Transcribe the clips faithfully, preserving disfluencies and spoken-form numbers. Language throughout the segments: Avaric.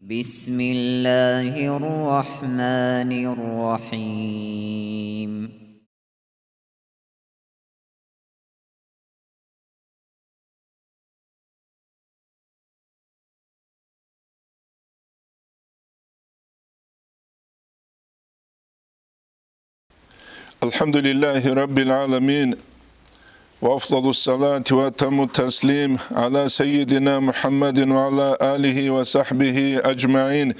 بسم الله الرحمن الرحيم. الحمد لله رب العالمين، وأفضل الصلاة وأتم التسليم على سيدنا محمد وعلى آله وصحبه أجمعين.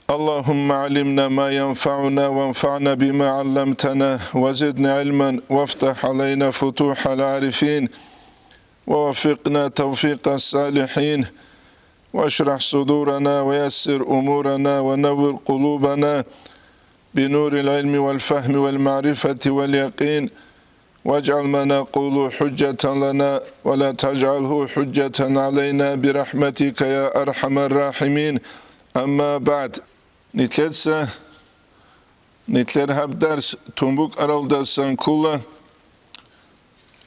اللهم علمنا ما ينفعنا وانفعنا بما علمتنا وزدنا علما وافتح علينا فتوح العارفين ووفقنا توفيق الصالحين واشرح صدورنا ويسر أمورنا ونور قلوبنا بنور العلم والفهم والمعرفة واليقين واجعل ما نقول حجة لنا ولا تجعله حجة علينا برحمتك يا أرحم الراحمين. أما بعد. Нилъеца, нилъер гьаб дарс тун букӀаралдасан ккола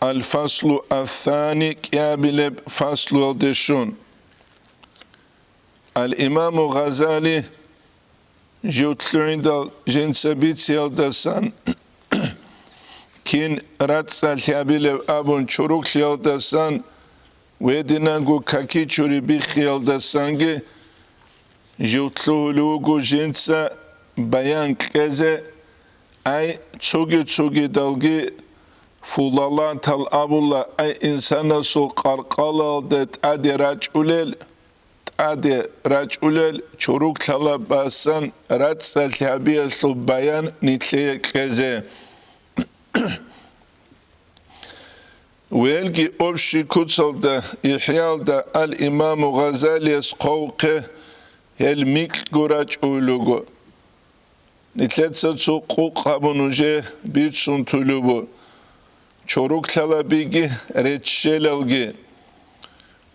Аль-Фаслу ас-Сани, кӀиабилеб фаслуялде щун. Ал-Имаму Гъазали жив лъугӀиндал жинца бициялдасан, кин рацӀцӀалъи гьабилеб абун чуруклъиялдасан ва гьединанго какичури биххиялдасанги жив лъугьулев вуго жинца баян кьезе, ай цоги-цогидалги фулалатал абула, ай инсанасул къаркъалалда тӀаде рачӀулел, тӀаде рачӀулел чуруклъалабасан рацӀцӀалъи гьабиялъул баян нилъее кьезе. Велги общий куцалда, ИхӀяалда ал-Имаму Гъазалияс хъвавухъе гьел микьго рачӀулел руго. Нилъеца цо къукъ гьабун нужее бицун тулеб буго. Чоруклъалабиги реччелалги.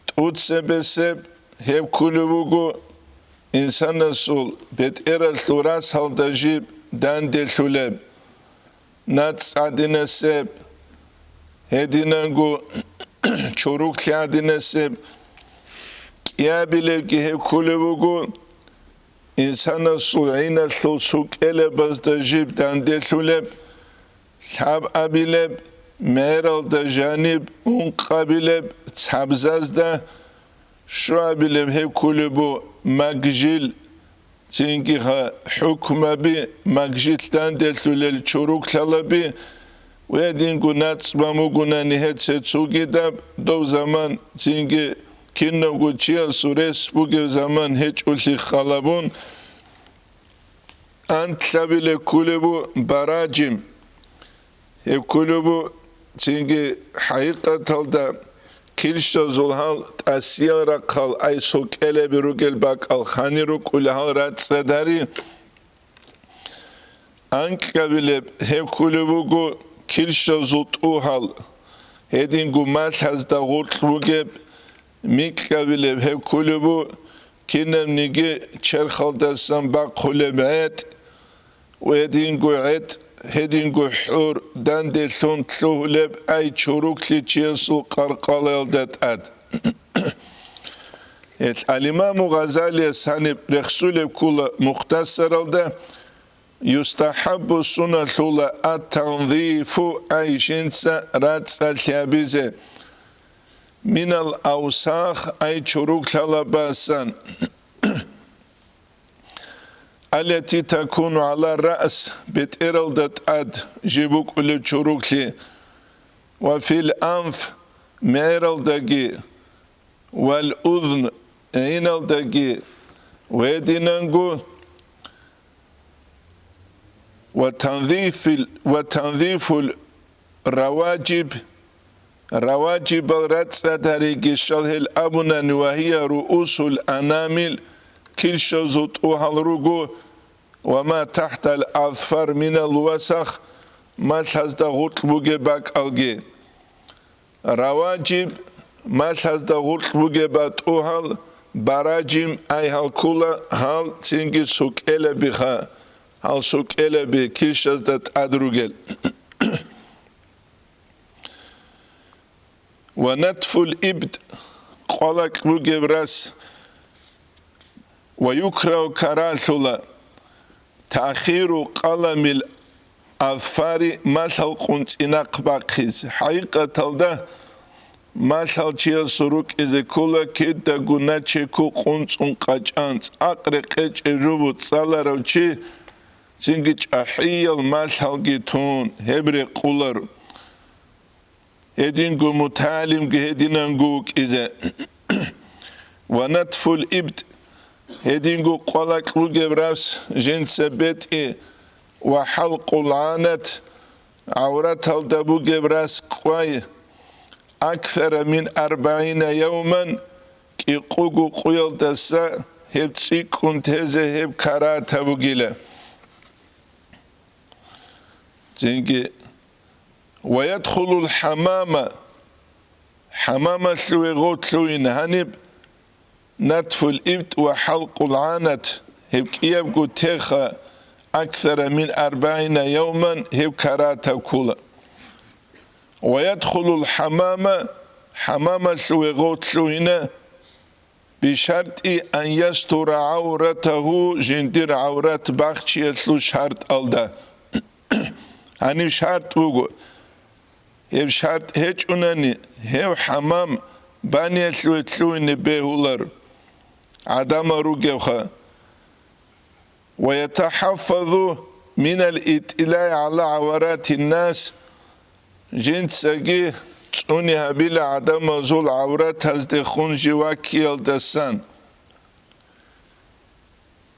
ТӀуцебесеб гьеб кколеб буго инсанасул бетӀералъул расалда жиб данделъулеб. НацӀ гӀадинасеб, гьединанго чоруклъи гӀадинасеб, кӀиабилебги гьеб кколеб буго, инсанасул гӀиналъул сукӀкӀелабазда жиб данделъулеб, лъабабилеб, мегӀералда жаниб ункъабилеб, цабзазда щуабилеб гьеб кколеб бу, магжил, цинги гьа хӀукмаби, магжил данделъулел чоруклъалаби, ва гьединго нацӀ бан бугунани гьецецугидаб дов заман, цинги кинавго чиясул рес бугеб заман гьечӀолъи халабун, анлъабилеб кколеб бу баражим. Гьеб кколеб бу цинги хӀакъикъаталда килщазул гьал тӀасиял рахъал ай сукӀкӀелаби ругел бакӀал хани рукӀули гьал рацӀцӀадари. Анкьабилеб гьеб кколеб буго килщазул тӀугьал, гьединго малъазда гъоркь бугеб, микьабилеб гьеб кколеб бу кинабниги черхалдасан бахъулеб гӀетӀ, гьединго гӀетӀ, гьединго хӀур данделъун лъугьулеб ай чоруклъи чиясул къаркъалаялда тӀад. Гьел ал-Имаму Гъазалияс гьаниб рехсулеб ккола Мухтасаралда, юстахӀаббу, сунналъула, ат-танзифу, ай жинца рацӀцӀалъи гьабизе, минал авсах, ай чоруклъалабасан, аллати такуну гӀала раъс, бетӀералда тӀад жиб букӀулеб чоруклъи, ва фил анф, мегӀералдаги, вал узн, гӀиналдаги, ва гьединанго, ва танзифил, ва танзифул раважиб, раважибал рацӀцӀадариги щал гьел абунани, ва гьия руусул анамил, килщазул тӀугьал руго, ва ма тахӀтал азфар минал васах, малъазда гъоркь бугеб бакӀалги. Раважиб, малъазда гъоркь бугеб батӀу гьал, баражим, ай гьал ккола, гьал цинги сукӀкӀелабиха, гьал сукӀкӀелаби килщазда тӀад ругел. Ва натфул ибт, къвалакь бугеб рас, Ва юкрагьу, карагьлъула, таъхиру къаламил азфари, малъал къунцӀи нахъ бахъизе. ХӀакъикъаталда, малъал чиясул рукӀизе ккола кидаго начеку къунцӀун къачӀан, цӀакъ рекъечӀеб жубу цӀаларав чи, цинги чӀахӀиял малъалги тун, гьеб рекъоларо. Гьединго мутагӀалимги гьединанго вукӀизе. Ва натфул ибт, гьединго къвалакь бугеб рас жинца бетӀи, ва хӀалкъул гӀанат, гӀавраталда бугеб рас кӀвай, аксара мин арбагӀина явман, кӀикъого къуялдаса гьеб цӀикӀкӀун тезе гьеб карагьатаб бугила. Цинги, ва ядхулул хӀамама, хӀамамалъуве гъов лъугьин гьаниб, натфул ибт ва хӀалкъул гӀанат, гьеб кӀиябго теха, аксара мин арбагӀина явман, гьеб карагьатаб ккола. Ва ядхулул хӀамама, хӀамамалъуве гъов лъугьина, бишартӀи ан ястура гӀавратагьу, жиндир гӀаврат бахчиялъул шартӀалда. Гьаниб шартӀ буго. Гьеб шартӀ гьечӀунани, гьев хӀамам баниялъуве лъугьине бегьулар, гӀадамал ругевха. Ва ятахӀаффазу минал итӀилай гӀала гӀаваратин нас, жинцаги цӀуни гьабила гӀадамазул гӀавратаздехун жив ваккиялдасан.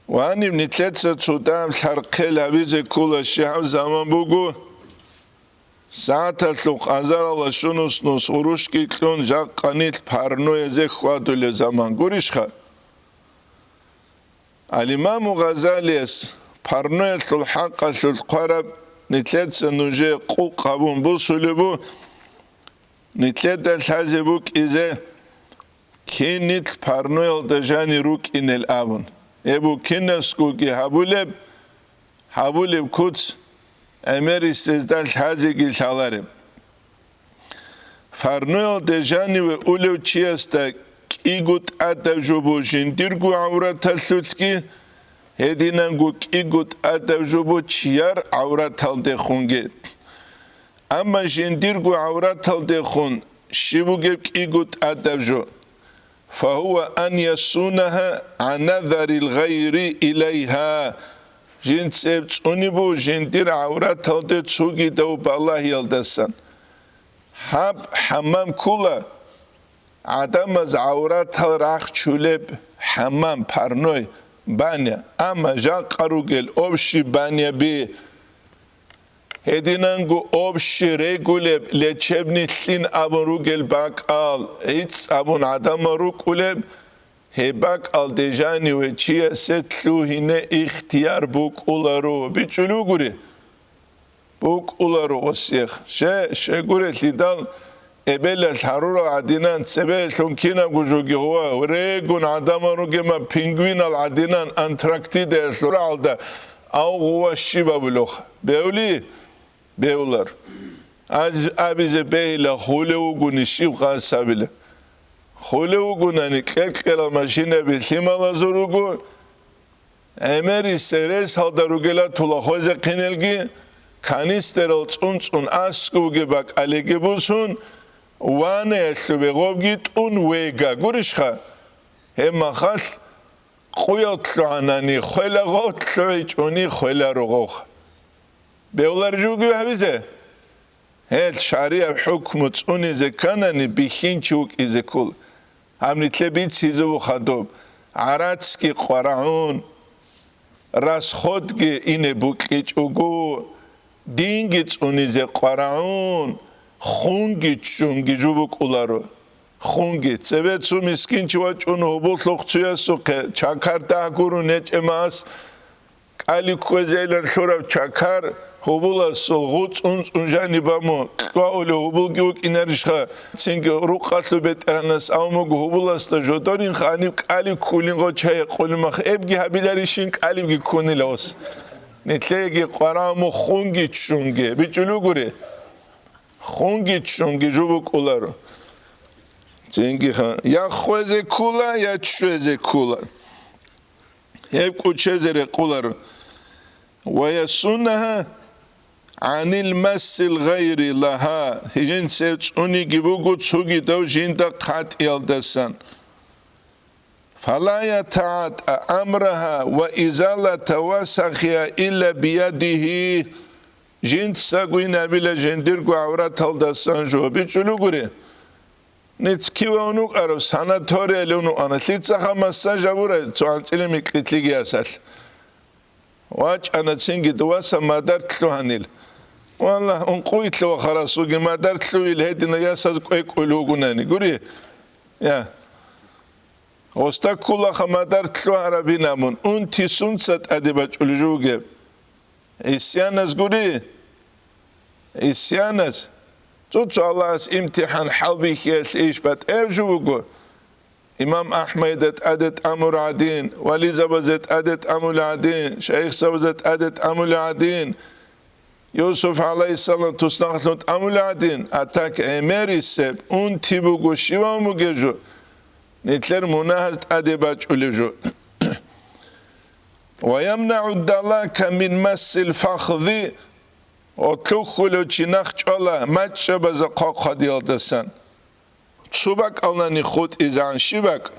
Ва гьаниб нилъеца цо дагьаб лъархъел гьабизе ккола, щибаб заман буго, сагӀаталъухъ азаралда щунус-нус гъурущги кьун, жакъа нилъ парноязе хьвадулеб заман гурищха? Ал-Имаму Гъазалияс парноялъул хӀакъалъулъ хъвараб, нилъеца нужее къукъ гьабун бусулеб бу, нилъеда лъазе букӀизе, кин нилъ парноялда жанир рукӀинел абун. Гьеб кинасгоги гьабулеб, гьабулеб куц гӀемерисезда лъазеги лъалареб. Парноялде жаниве улев чиясда кӀиго тӀадаб жо бу жиндирго гӀавраталъулъги, гьединанго кӀиго тӀадаб жо бу чияр гӀавраталдехунги. Амма жиндирго гӀавраталдехун щиб бугеб кӀиго тӀадаб жо? Фагьува ан ясунаха гӀан назарил гъайри илайха. Жинцеб цӀуни бу жиндир гӀавраталде цогидав балагьиялдасан. Гьаб хӀамам ккола гӀадамаз гӀавратал рахчулеб хӀамам, парной, баня, амма жакъа ругел общий баняби, гьединанго общий регулеб лечебный лъин абун ругел бакӀал, гӀицӀ абун гӀадамал рукӀулеб, гьеб бакӀалде жаниве чиясе лъугьине ихтияр букӀуларо, бичӀчӀулев гури? БукӀуларо гъосиех. Ще, щегурелъидал эбелалъ гьарурал гӀадинан цебеялъун кинабго жоги гъова регун гӀадамал ругема, пингвинал гӀадинан Антарктидаялъул рагӀалда, ав гъова щиб абулев? Бевли? Бевлар. Аз абизе бегьила, хулев вугони щиб хасабила. Хулев вугонани кьекъела машинаби лъималазул руго, гӀемерисел ресалда ругела тула хвезехъинелги, канистерал цӀун-цӀун аскӀовги бакӀалиги бусун, ванаялъубе гъобги тӀун вега, гурищха? Гьеб махалъ къуялъ лъугӀанани хвела гъов, лъугӀичӀони хвела рогъов. Бевлар жуги гьабизе? Гьел шаригӀаб хӀукму цӀунизе кканани бихьинчи вукӀизе ккола. Гьаб нилъе бицизе вуха доб, гӀарацги къварагӀун, расходги ине букьичӀого, динги цӀунизе къварагӀун, хунги ччунги жо букӀуларо. Хунги, цебе цо мискинчи вачӀун гьубуллъухъ цуясухъе чакар дагь гурун гьечӀеб мас, кӀали кквезейилан лъураб чакар гьубуласул гъу цӀун-цӀун жаниб баму, кьвагьулев гьубулги вукӀинарищха, цинги рукъалъул бетӀергьанас абун буго гьубуласда жодорин гьаниб кӀали ккулин гъо чай гьекъулин мах, эбги гьабиларищин кӀалибги ккунила гъос. Нилъееги къварагӀму хунги ччунги, бичӀчӀулев гури? Хунги ччунги жо букӀуларо. Цинги ха-, я хвезе ккула, я ччвезе ккула. Гьеб кӀучезе рекъоларо. Ва ясунагьа гӀанил массил гъайри лагьа, жинцев цӀуниги буго цогидав жинда хъатӀиялдасан. Фала ятагӀатӀа амрагьа ва изалата васахиа илла биядигьи. Жинцаго инабила жиндирго гӀавраталдасан жо бичӀчӀулугури. Ниц кивавун вукӀарав санаториялъун вукӀана, лъицаха массаж гьабурай цо анцӀила микьилъиги ясалъ. ВачӀана цинги дуваса мадар лъугьанил. Валлагь, ункъуй лъугьа-ха расулги мадар лъугьил гьедина ясаз кӀвекӀвел вугунани. Гури? Я. Гъоста ккулаха мадар лъугьарабин абун, унти сунца тӀаде бачӀулеб жо бугеб? Исяназ гури? Исяназ. Цо-цо Аллагьас имтихӀан хӀалбихьиялъе иш батӀияб жо буго. Имам АхӀмайда тӀаде тӀамур гӀадин, вализабазе тӀаде тӀамул гӀадин, шайихзабазе тӀаде тӀамул гӀадин, Юсуф гӀалайгьиссалам туснахлъун тӀамул гӀадин, а так гӀемерисеб, унти буго щивав мугеб жо, нилъер мунагьаз тӀаде бачӀулеб жо. Ва ямнагӀу далака мин массил фахзи, гъотлъухьулев чи нахъ чӀвала мачӀчӀабаза хъвахъадиялдасан. Цо бакӀалнани хутӀизегӀан щиб бакӀ?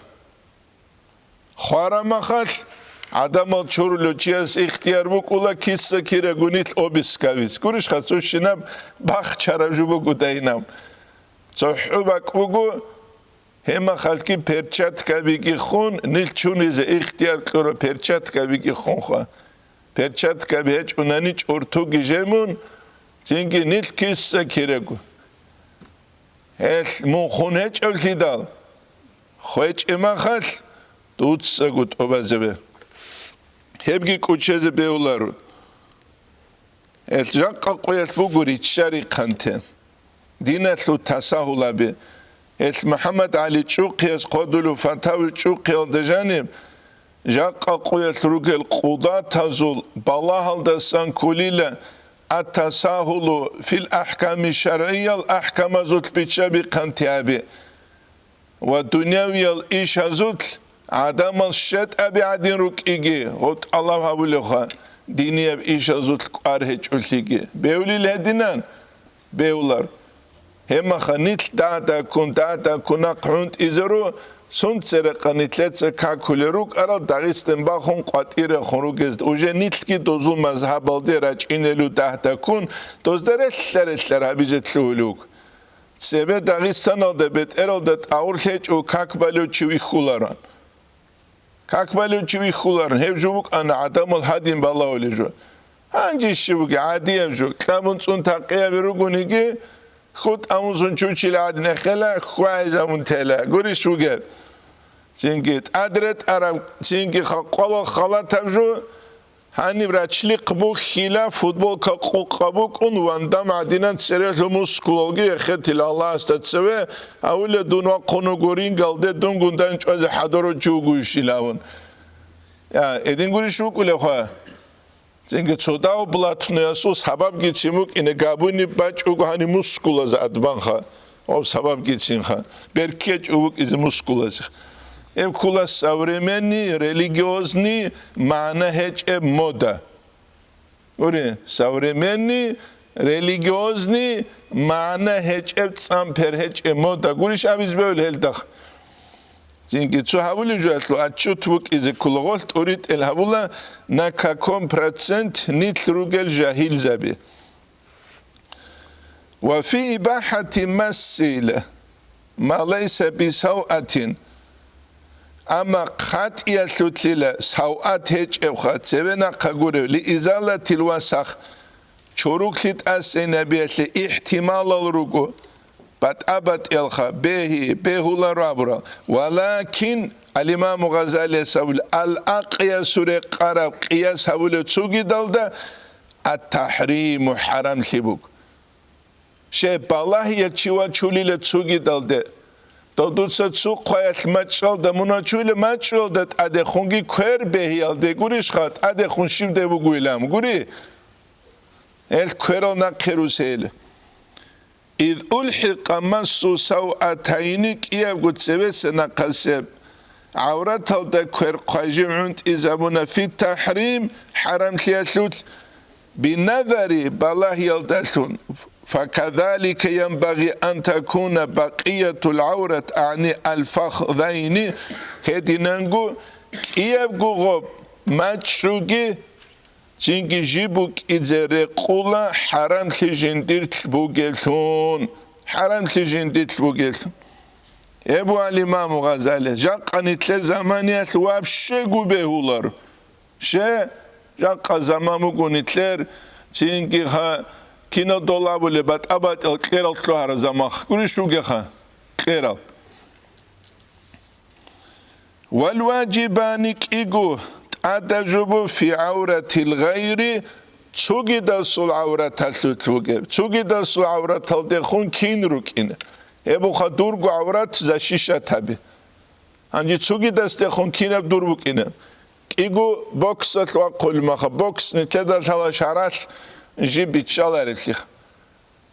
Хварамахалъ гӀадамал чурулев чияс ихтияр букӀула киса-кирагунилъ обискавиз. Гурищха, цо щинаб бахчараб жо буго дайинаб. ЦохӀо бакӀ буго, гьемахалъги перчаткабиги хун, нилъ чунизе ихтияр кьура перчаткабиги хунха. Перчаткаби гьечӀунани чӀуртуги жемун, цинги нилъ киса-кирагу. Гьелъ мун хун гьечӀевлъидал, хвечӀемахалъ дуцаго тӀубазабе. Гьебги кӀучезе бегьуларо. Гьелъ жакъа къоялъ буго риччари хъанте. Диналъул тасагьулаби. Гьелъ МухӀаммад ГӀали ЧӀухъияс хъодулев фатави чӀухъиялда жаниб, жакъа къоялъ ругел къудатазул балагьалдасан кколила ат-тасагьулу фил ахӀками шаргӀиял ахӀкамазулъ биччаби хъанте аби. Ва дунявиял ишазулъ гӀадамал щетӀаби гӀадин рукӀиги, гъов тӀалаб гьабулевха, динияб ишазулъ кӀвар гьечӀолъиги. Бевлил гьединан? Бевлар. Гьемаха нилъ дагьдаккун, дагьдаккун нахъ гӀунтӀизару, сунцерехъа нилъеца какулел рукӀарал Дагъистан бахун къватӀирехун ругезда, уже нилъги дозул мазгьабалде рачӀинелу дагьдаккун, дозда релълъа-релълъар гьабизе лъугьулев вуго. Цебе Дагъистаналда бетӀералда тӀагъур лъечӀев как балев чи вихьуларан. Как балев чи вихьуларан, гьев жо букӀана гӀадамал гьадин балагьулев жо. Гьанже щиб бугеб гӀадияб жо, кьабун цӀун такъиябе ругониги, хьутӀ амузун чучил гӀадин эхела, хьвагӀизабун тела. Гурищ бугеб? Цинги тӀад ретӀараб, цинги халкъалал халатаб жо, гьаниб рачлихъ бухьила, футболка къукъа букӀун, Ван Дам гӀадинан церелъул мускулалги эхетила Аллагьасда цеве, гьавула дун вахъун вуго рингалде, дунгун дандчӀвазе хӀадурав чи вугойищилавун. Я, эдин гурищ вукӀулев хва? Цинги цо дагьав блатноясул сабабгицин букӀине габуни бачӀого гьани мускулазе адбанха. Гьаб сабабгицинха. БеркечӀо букӀизе мускулазе. Гьеб ккола современный, религиозный, магӀна гьечӀеб мода. Гури, современный, религиозный, магӀна гьечӀеб, цӀан пер гьечӀеб мода. Гурищ абизе бегьулеб гьелдахъ? Цинги цо гьабулеб жоялъул отчет букӀизе ккола, гъолъ тӀуритӀел гьабула, на каком процент нилъ ругел жагьилзаби. Ва фи ибахӀати масси ма лайса бисавъатин. Амма хъатӀиялъулъила савъат гьечӀебха, цеве нахъа гурев, лиизалатил васах, чоруклъи тӀасейнабиялъе ихтималал руго, батӀа-батӀиялха, бегьи, бегьуларо абурал. Валакин, ал-Имаму Гъазалияс абула, ал-акъиясул рекъараб къияс гьабулев цогидалда, ат-тахӀриму, хӀарамлъи буго. Щай, балагьияб чи вачулила цогидалде. Дов дуца цо хъваялъ мачӀалда мун вачулев, мачӀуялда тӀадехунги квер бегьиялде гурищха, тӀадехун щибде бугойилан гури? Гьел кверал нахъе русейилан. Из улхӀикъа массу савъатайни, кӀиябго цевеса нахъасеб ГӀавраталда квер хъвай жив гӀунтӀизабуна фи тахӀрим, хӀарамлъиялъулъ, биназари, балагьиялдалъун. Факазалика янбагъи ан такуна бакъиятул гӀаврат, агӀни алфахзайни, гьединанго кӀиябго гъоб, мачӀчӀуги, цинги жиб букӀизе рекъула хӀарамлъи жиндилъ бугелъун. ХӀарамлъи жиндилъ бугелъун. Эбу гьал имаму Гъазали, жакъа нилъер заманиялъ вообще гу бегьулар. Ще, жакъа заман буго нилъер, цинги ха, кино долабулеб батӀа-батӀиял кьерал лъугьараб заман. Гурищ вугеха, кьерал. Вал важибани кӀиго тӀадаб жубу фи гӀавратил гъайри, цугидасул гӀавраталъулъ вугеб, цугидасул гӀавраталдехун кин рукӀина. Гьеб буха дурго гӀаврат защищать гьаби. Гьанже цугидасдехун кинаб дур букӀина. КӀиго боксалъ вахъулеб маха, бокс нилъеда лъала шаралъ жиб биччаларелъи.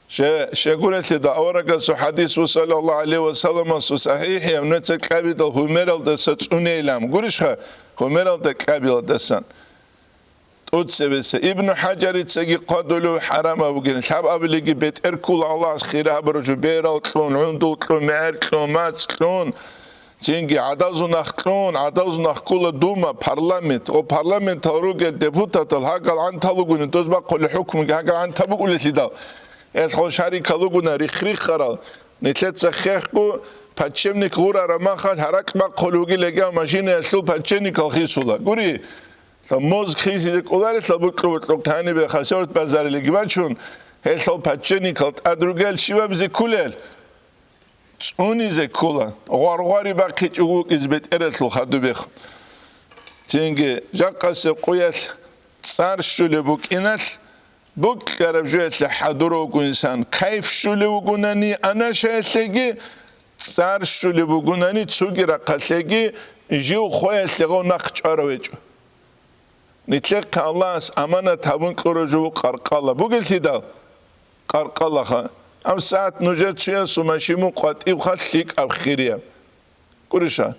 Ще-, щегурелъидал аварагасул хӀадис ва саллаллагьу гӀалайгьи ва салламасул сахӀихӀияб, нужеца кьабидал гьумералдаса цӀунейилан. Гурищха, гьумералда кьабиладасан. ТӀуцебеса Ибну ХӀажарицаги хъвадулев хӀарамаб бугин, лъаб абилиги бетӀер ккула Аллагьас хира гьабурав жо, берал кьун, гӀундул кьун, мегӀер кьун, мацӀ кьун. Цинги гӀадазул нах кьун, гӀадазул нах ккула дума, парламент. О, парламентал ругел депутатал гьагал гӀантал ругони, доз бахъулел хӀукмуги гьагал гӀантаб букӀулелъидал. Эл хъо шарикал ругуна рихх-риххарал. Нилъеца хехго, подчемник гъурараб махалъ гьаракь бахъулев вугилан машинаялъул подчемникал хисула. Гури, лъа мозг хисизе кӀоларелъа букьа-букьухъ гьанибе Хасавюрт базарилиги бачун, гьелъул подчемникал тӀад ругел щибабизе ккулел? ЦӀунизе ккула, гъвар-гъвари бахъичӀого вукӀизе бетӀералъул хадубехун. Цинги жакъасеб къуялъ цӀар щулеб букӀиналъ, букьараб жоялъе хӀадурав вуго инсан, кайф щулев вугунани анашаялъеги, цӀар щулеб бугунани цоги рахъалъеги, жив хваялъе гъов нахъ чӀварав гьечӀо. Нилъехъе Аллагьас аманат гьабун кьурав жо вукӀа къаркъала. Бугелъидал? Къаркъалаха. Гьаб сагӀат нужер цоясул машин мун къватӀибха лъикӀаб хирияб. Гуриша?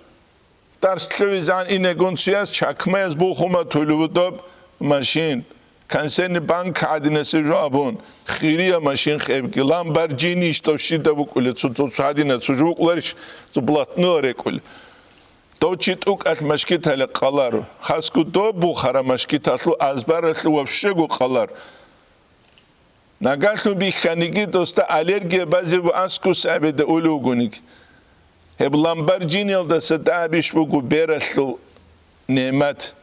Дарс лъугӀизегӀан инегун цояс чакмаяз бухума тулеб доб машин. Консервный банка гӀадинасе жо абун. Хирияб машин хебги. Ламборджини иш дов щида букӀулеб, цо, цо, цо гьадина, цо жо букӀуларищ, цо блатной рекӀулеб. Дов чи тӀукӀалъ машгитале къаларо. Хасго доб бухара машгиталъул азбаралъул вообще-го къаларо. Нагагьлъун бихьаниги, досда аллергия базе бу аскӀус абида улев вугониги. Гьеб Ламборджиниялдаса дагьабищ буго бералъул немат.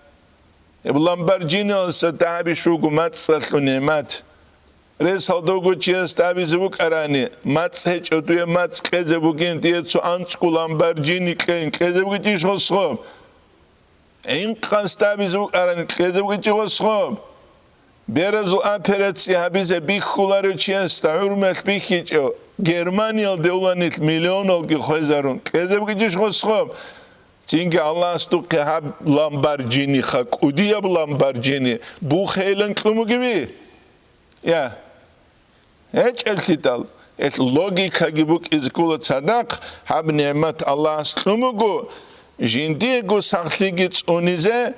Гьеб Ламборджиниялдаса дагьабищ буго мацӀалъул немат. Рес гьалда вуго чияс дагьабизе букӀарани, мацӀ гьечӀо, дуе мацӀ кьезе бугин, дие цо анцӀго Ламборджини кьейин, кьезе бугичӀищ гъосго? Инкъас дагьабизе букӀарани, кьезе бугичӀищ гъосго? Беразул операция гьабизе бихьуларев чиясда гӀурмалъ бихьичӀев, Германиялде уланилъ миллионалги хвезарун, кьезе бугичӀищ гъосго? Цинги Аллагьас духъе гьаб Ламборджиниха, кӀудияб Ламборджини, бухейилан кьун бугеви? Я. ГьечӀеллъидал, гьелъ логикаги букӀизе ккола цадахъ, гьаб нигӀмат Аллагьас кьун буго, жиндиего сахлъиги цӀунизе,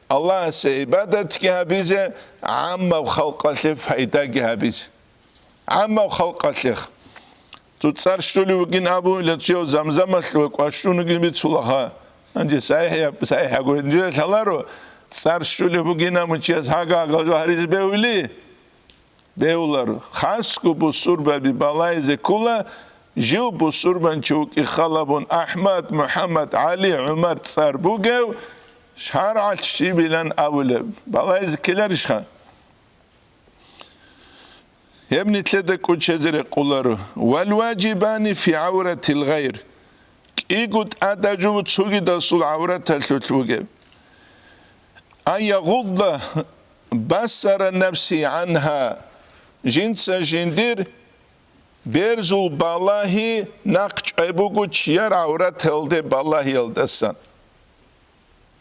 Аллагьасе гӀибадатги гьабизе, гӀаммаб халкъалъе пайдаги гьабизе. ГӀаммаб халкъалъех. Цо цӀар щулев вугин абула, цояв замзамалъ ва кӀващунаги бицула гьа. Гьанже сахӀихӀ-, сахӀихӀ гьагурел лъаларо, цӀар щулев вугин абун чияс гьага-гьагал жо гьаризе бегьули? Бегьуларо. Хасго бусурбаби балайзе ккула, жив бусурбанчи вукӀи халабун АхӀмад, МухӀаммад, ГӀали, ГӀумар цӀар бугев, шаргӀалъ щибилан абулеб. Балайзе ккеларищха? Гьеб нилъеда кӀучезе рекъоларо. Вал важибани фи гӀавратил гъайр. КӀиго тӀадаб жо цогидасул гӀавраталъулъ бугеб. Ан ягъудда басара нафсигьи гӀангьа, жинца жиндир берзул балагьи нахъчӀвай буго чияр гӀавраталде балагьиялдасан.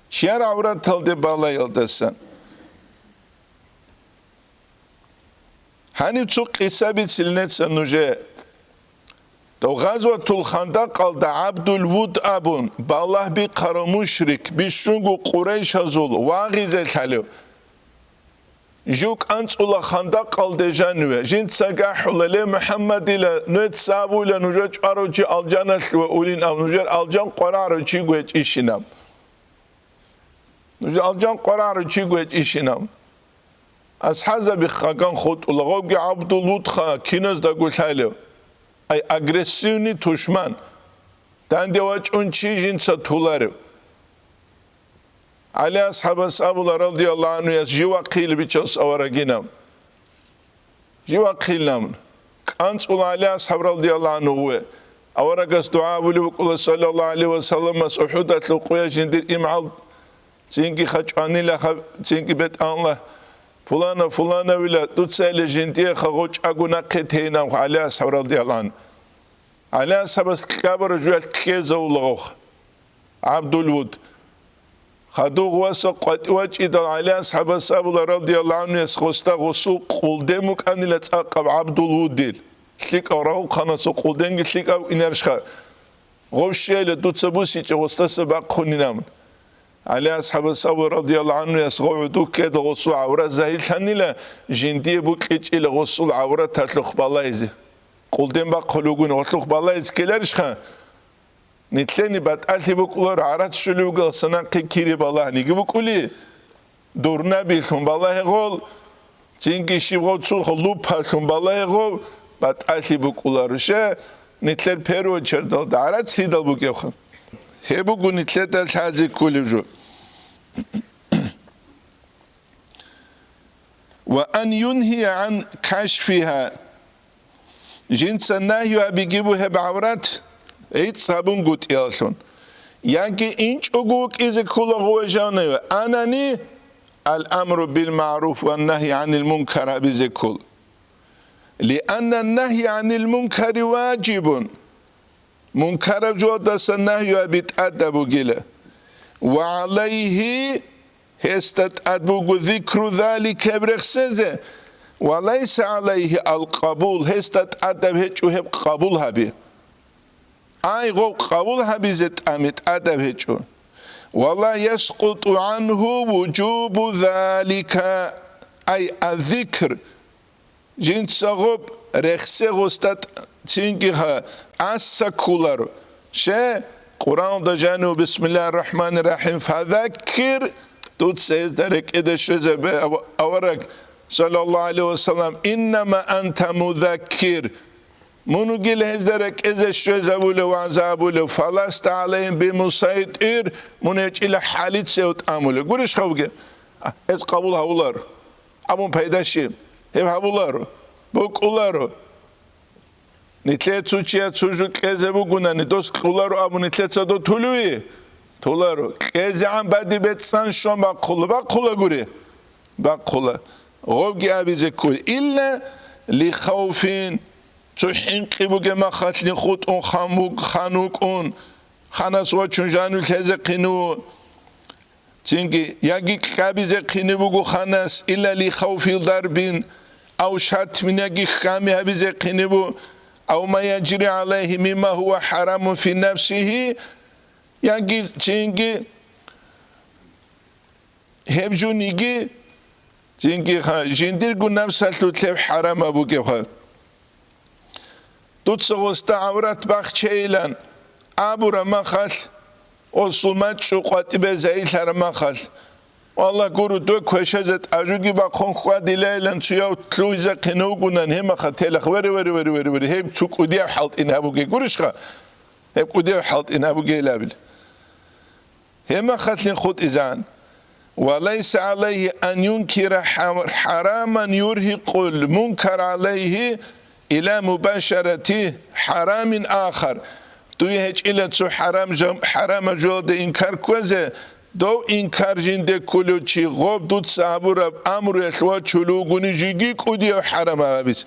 Чияр гӀавраталде балагьиялдасан. Гьаниб цо къиса бицилинеца нужее. Дов Гъазватул Хандакъалда ГӀабдул Вуд абун, балагь бихъарав мушрик, бищунго къурайшазул вагъизе лъалев, жив кӀанцӀула хандакъалде жаниве, жинца гахӀула: «Ле, МухӀаммадила, нуеца абуйла, нужер чӀварав чи алжаналъуве урин аб, нужер алжан къварагӀарав чиго гьечӀищинаб». Нужер алжан къварагӀарав чиго гьечӀищинаб. АсхӀабзаби хаган хутӀула, гъовги ГӀабдул Вудха киназдаго лъалев. Ай, агрессивный тушман. Данде вачӀун чи жинца туларев. ГӀали асхӀабас абула, радияллагьу гӀанхуяс, жив вахъине бичас аварагинав. Жив вахъинилан. КӀанцӀула ГӀали асхӀаб, радияллагьу гӀанху, гъуве. Аварагас дугӀа гьабулеб букӀула, саллаллагьу гӀалайгьи ва салламас, УхӀудалъул къоялъ жиндир имгӀал цинги хачӀванила, цинги бетӀанла, пулана, пуланавила, дуцайилан жиндиеха гъочӀаго нахъе тейинав ГӀали асхӀаб, радияллагьу гӀанху. ГӀали асхӀабас кьабара жуялъ ккезавула гъов ГӀабдул Вуд. Хадув гъуваса къватӀивачӀидал ГӀали асхӀабас абула, радияллагьу гӀанхуяс, гъосда гъосул къулден букӀанила цӀакъаб ГӀабдул Вудил. ЛъикӀав рагъухъанасул къулденги лъикӀав инаршха. Гъов щейила, дуца бусичӀеб гъосдаса бахъунин абун. ГӀали асхӀабас абула, радияллагьу гӀанхуяс, гъов гӀодов ккеда гъосул гӀаврат загьирлъанила, жиндие букӀичӀила гъосул гӀавраталъухъ балайзе. Къулден бахъулев вугони, гъолъухъ балайзе ккеларищха? Нилъени батӀалъи букӀуларо, гӀарац щулев вугел санахъе кири балагьниги букӀули, дурнабилъун балагье гъол, цинги щиб гъов цо лупалъун балагье гъов, батӀалъи букӀуларо. Щай, нилъер первый очередалда гӀарац гьидал букӀевха. Гьеб буго нилъеда лъазе кколеб жо. Ва ан юнхия гӀан кашфиха. Жинца нагью гьабиги бугеб гӀаврат гӀицӀ гьабунгутӀияллъун. Яги инчӀого вукӀизе ккола гъуве жаниве. Анани, ал-амру бил-магӀруф ва нагьи гӀанил мункар гьабизе ккол. Лианна нагьи гӀанил мункари важибун. Мункараб жоялдаса нагью гьаби тӀадаб бугила. Ва гӀалайгьи, гьесда тӀад буго зикру залика гьеб рехсезе, ва лайса гӀалайгьи ал-къабул, гьесда тӀадаб гьечӀо гьеб къабул гьаби. Ай, гъов къабул гьабизе тӀами тӀадаб гьечӀо. Ва ла яскъуту гӀангьу вужубу залика, ай, аззикр, Жинца гъоб рехсе гъосда цинги гьа, аса кколаро. Ще, Къуръаналда жанив: «Бисмиллагьир рахӀманир рахӀим, фазаккир», дуца гьезда рекӀеде щвезабе ав-, авараг, саллаллагьу гӀалайгьи ва саллам, «иннама анта музаккир». Мун вугила гьезда рекӀезе щвезабулев, вагӀза гьабулев, «фаласта гӀалайгьим бимусайтӀир», мун гьечӀила хӀалицев тӀамулев. Гурищ хавги? А, гьез къабул гьавулар. Абун пайда щиб? Гьеб гьабуларо, букӀуларо. Нилъее цо чияс цо жо кьезе бугунани, дос кьуларо абун нилъеца дов тулуй? Туларо. КьезегӀан бади бецӀцӀан щван бахъула, бахъула гури? Бахъула. Гъовги абизе ккуй. Илла ли хавфин, цо хӀинкъи бугеб махалъни хутӀун хан вуг-, хан вукӀун, ханас вачун жанив лъезе хъинув. Цинги, яги кьабизе хъине буго ханас, илла ли хавфил дарбин, ав шатмин, яги хьами гьабизе хъине бу, ав ма яжри гӀалайгьи мимма гьува хӀарамун фи нафсигьи, яги цинги гьеб жуниги, цинги ха, жиндирго нафсалъулъ гьеб хӀарамаб бугебха. Дуца гъосда гӀаврат бахчейилан абураб махалъ, осул мачӀчӀу къватӀибе зайилъараб махалъ, валлагь, гуро, дой квешазе тӀажуги бахъун хьвадилайилан цуяв лъугьизе хъинув вугунан, гьеб махалъ телахъ, вере, вере, вере, вере, вере, гьеб цо кӀудияб хӀалтӀин гьабуге, гурищха? Гьеб кӀудияб хӀалтӀин гьабугейилабил. Гьеб махалъин хутӀизан. Ва лайса гӀалайгьи ан юнкира хӀа-, хӀараман юргьикъул мункар гӀалайгьи ила мубашарати хӀарамин ахар. Дуе гьечӀила цо хӀарам жа-, хӀарамаб жоялда инкар кквезе, дов инкар жинде кколев чи гъоб дуца гьабураб амруялъ вачулев вугони жиги кӀудияв хӀарам гьабиз.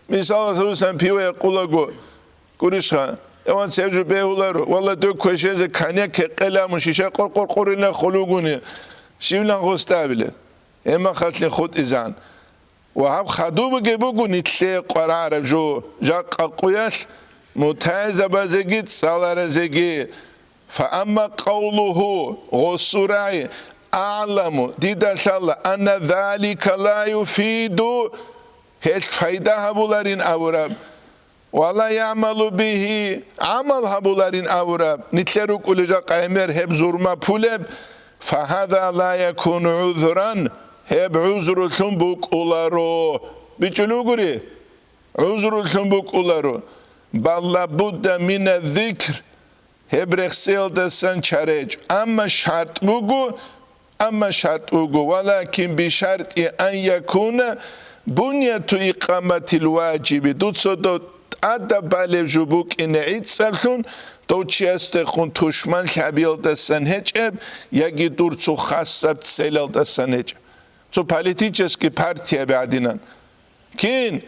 Мисалалъусан, пиво якъулаго, гурищха, эван цеб жо бегьуларо, валла, дой квешезе коньяк гьекъела мун шиша къор-къор-къорилан хулугуни, щивлан гъостабиле, гьеб махалъин хутӀизан. Ва гьаб хадуб бугеб буго нилъее къварагӀараб жо, жакъа къуялъ мутагӀилзабазеги цӀаларазеги. Фаамма къавлугьу, гъосул рагӀи, агӀламу, дида лъала, анна залика ла юфиду, гьелъ пайда гьабуларин абураб, ва ла ягӀмалу бигьи, гӀамал гьабуларин абураб, нилъер рукӀулел жакъа гӀемер гьеб зурма пулеб, фагьаза ла якуну гӀузран, гьеб гӀузрулъун букӀуларо. БичӀчӀулев гури? ГӀузрулъун букӀуларо. Бал лабудда мина зикр, гьеб рехсеялдасан чаречӀ. Амма шартӀ буго, амма шартӀ буго, валакин бишартӀи ан якуна буняту икъаматил важиби, дуца дов тӀадаб балеб жо букӀине гӀицӀаблъун, дов чиясдехун тушман лъабиялдасан гьечӀеб яги дур цо хасаб целалдасан гьечӀеб. Цо политический партияби гӀадинан. Кин?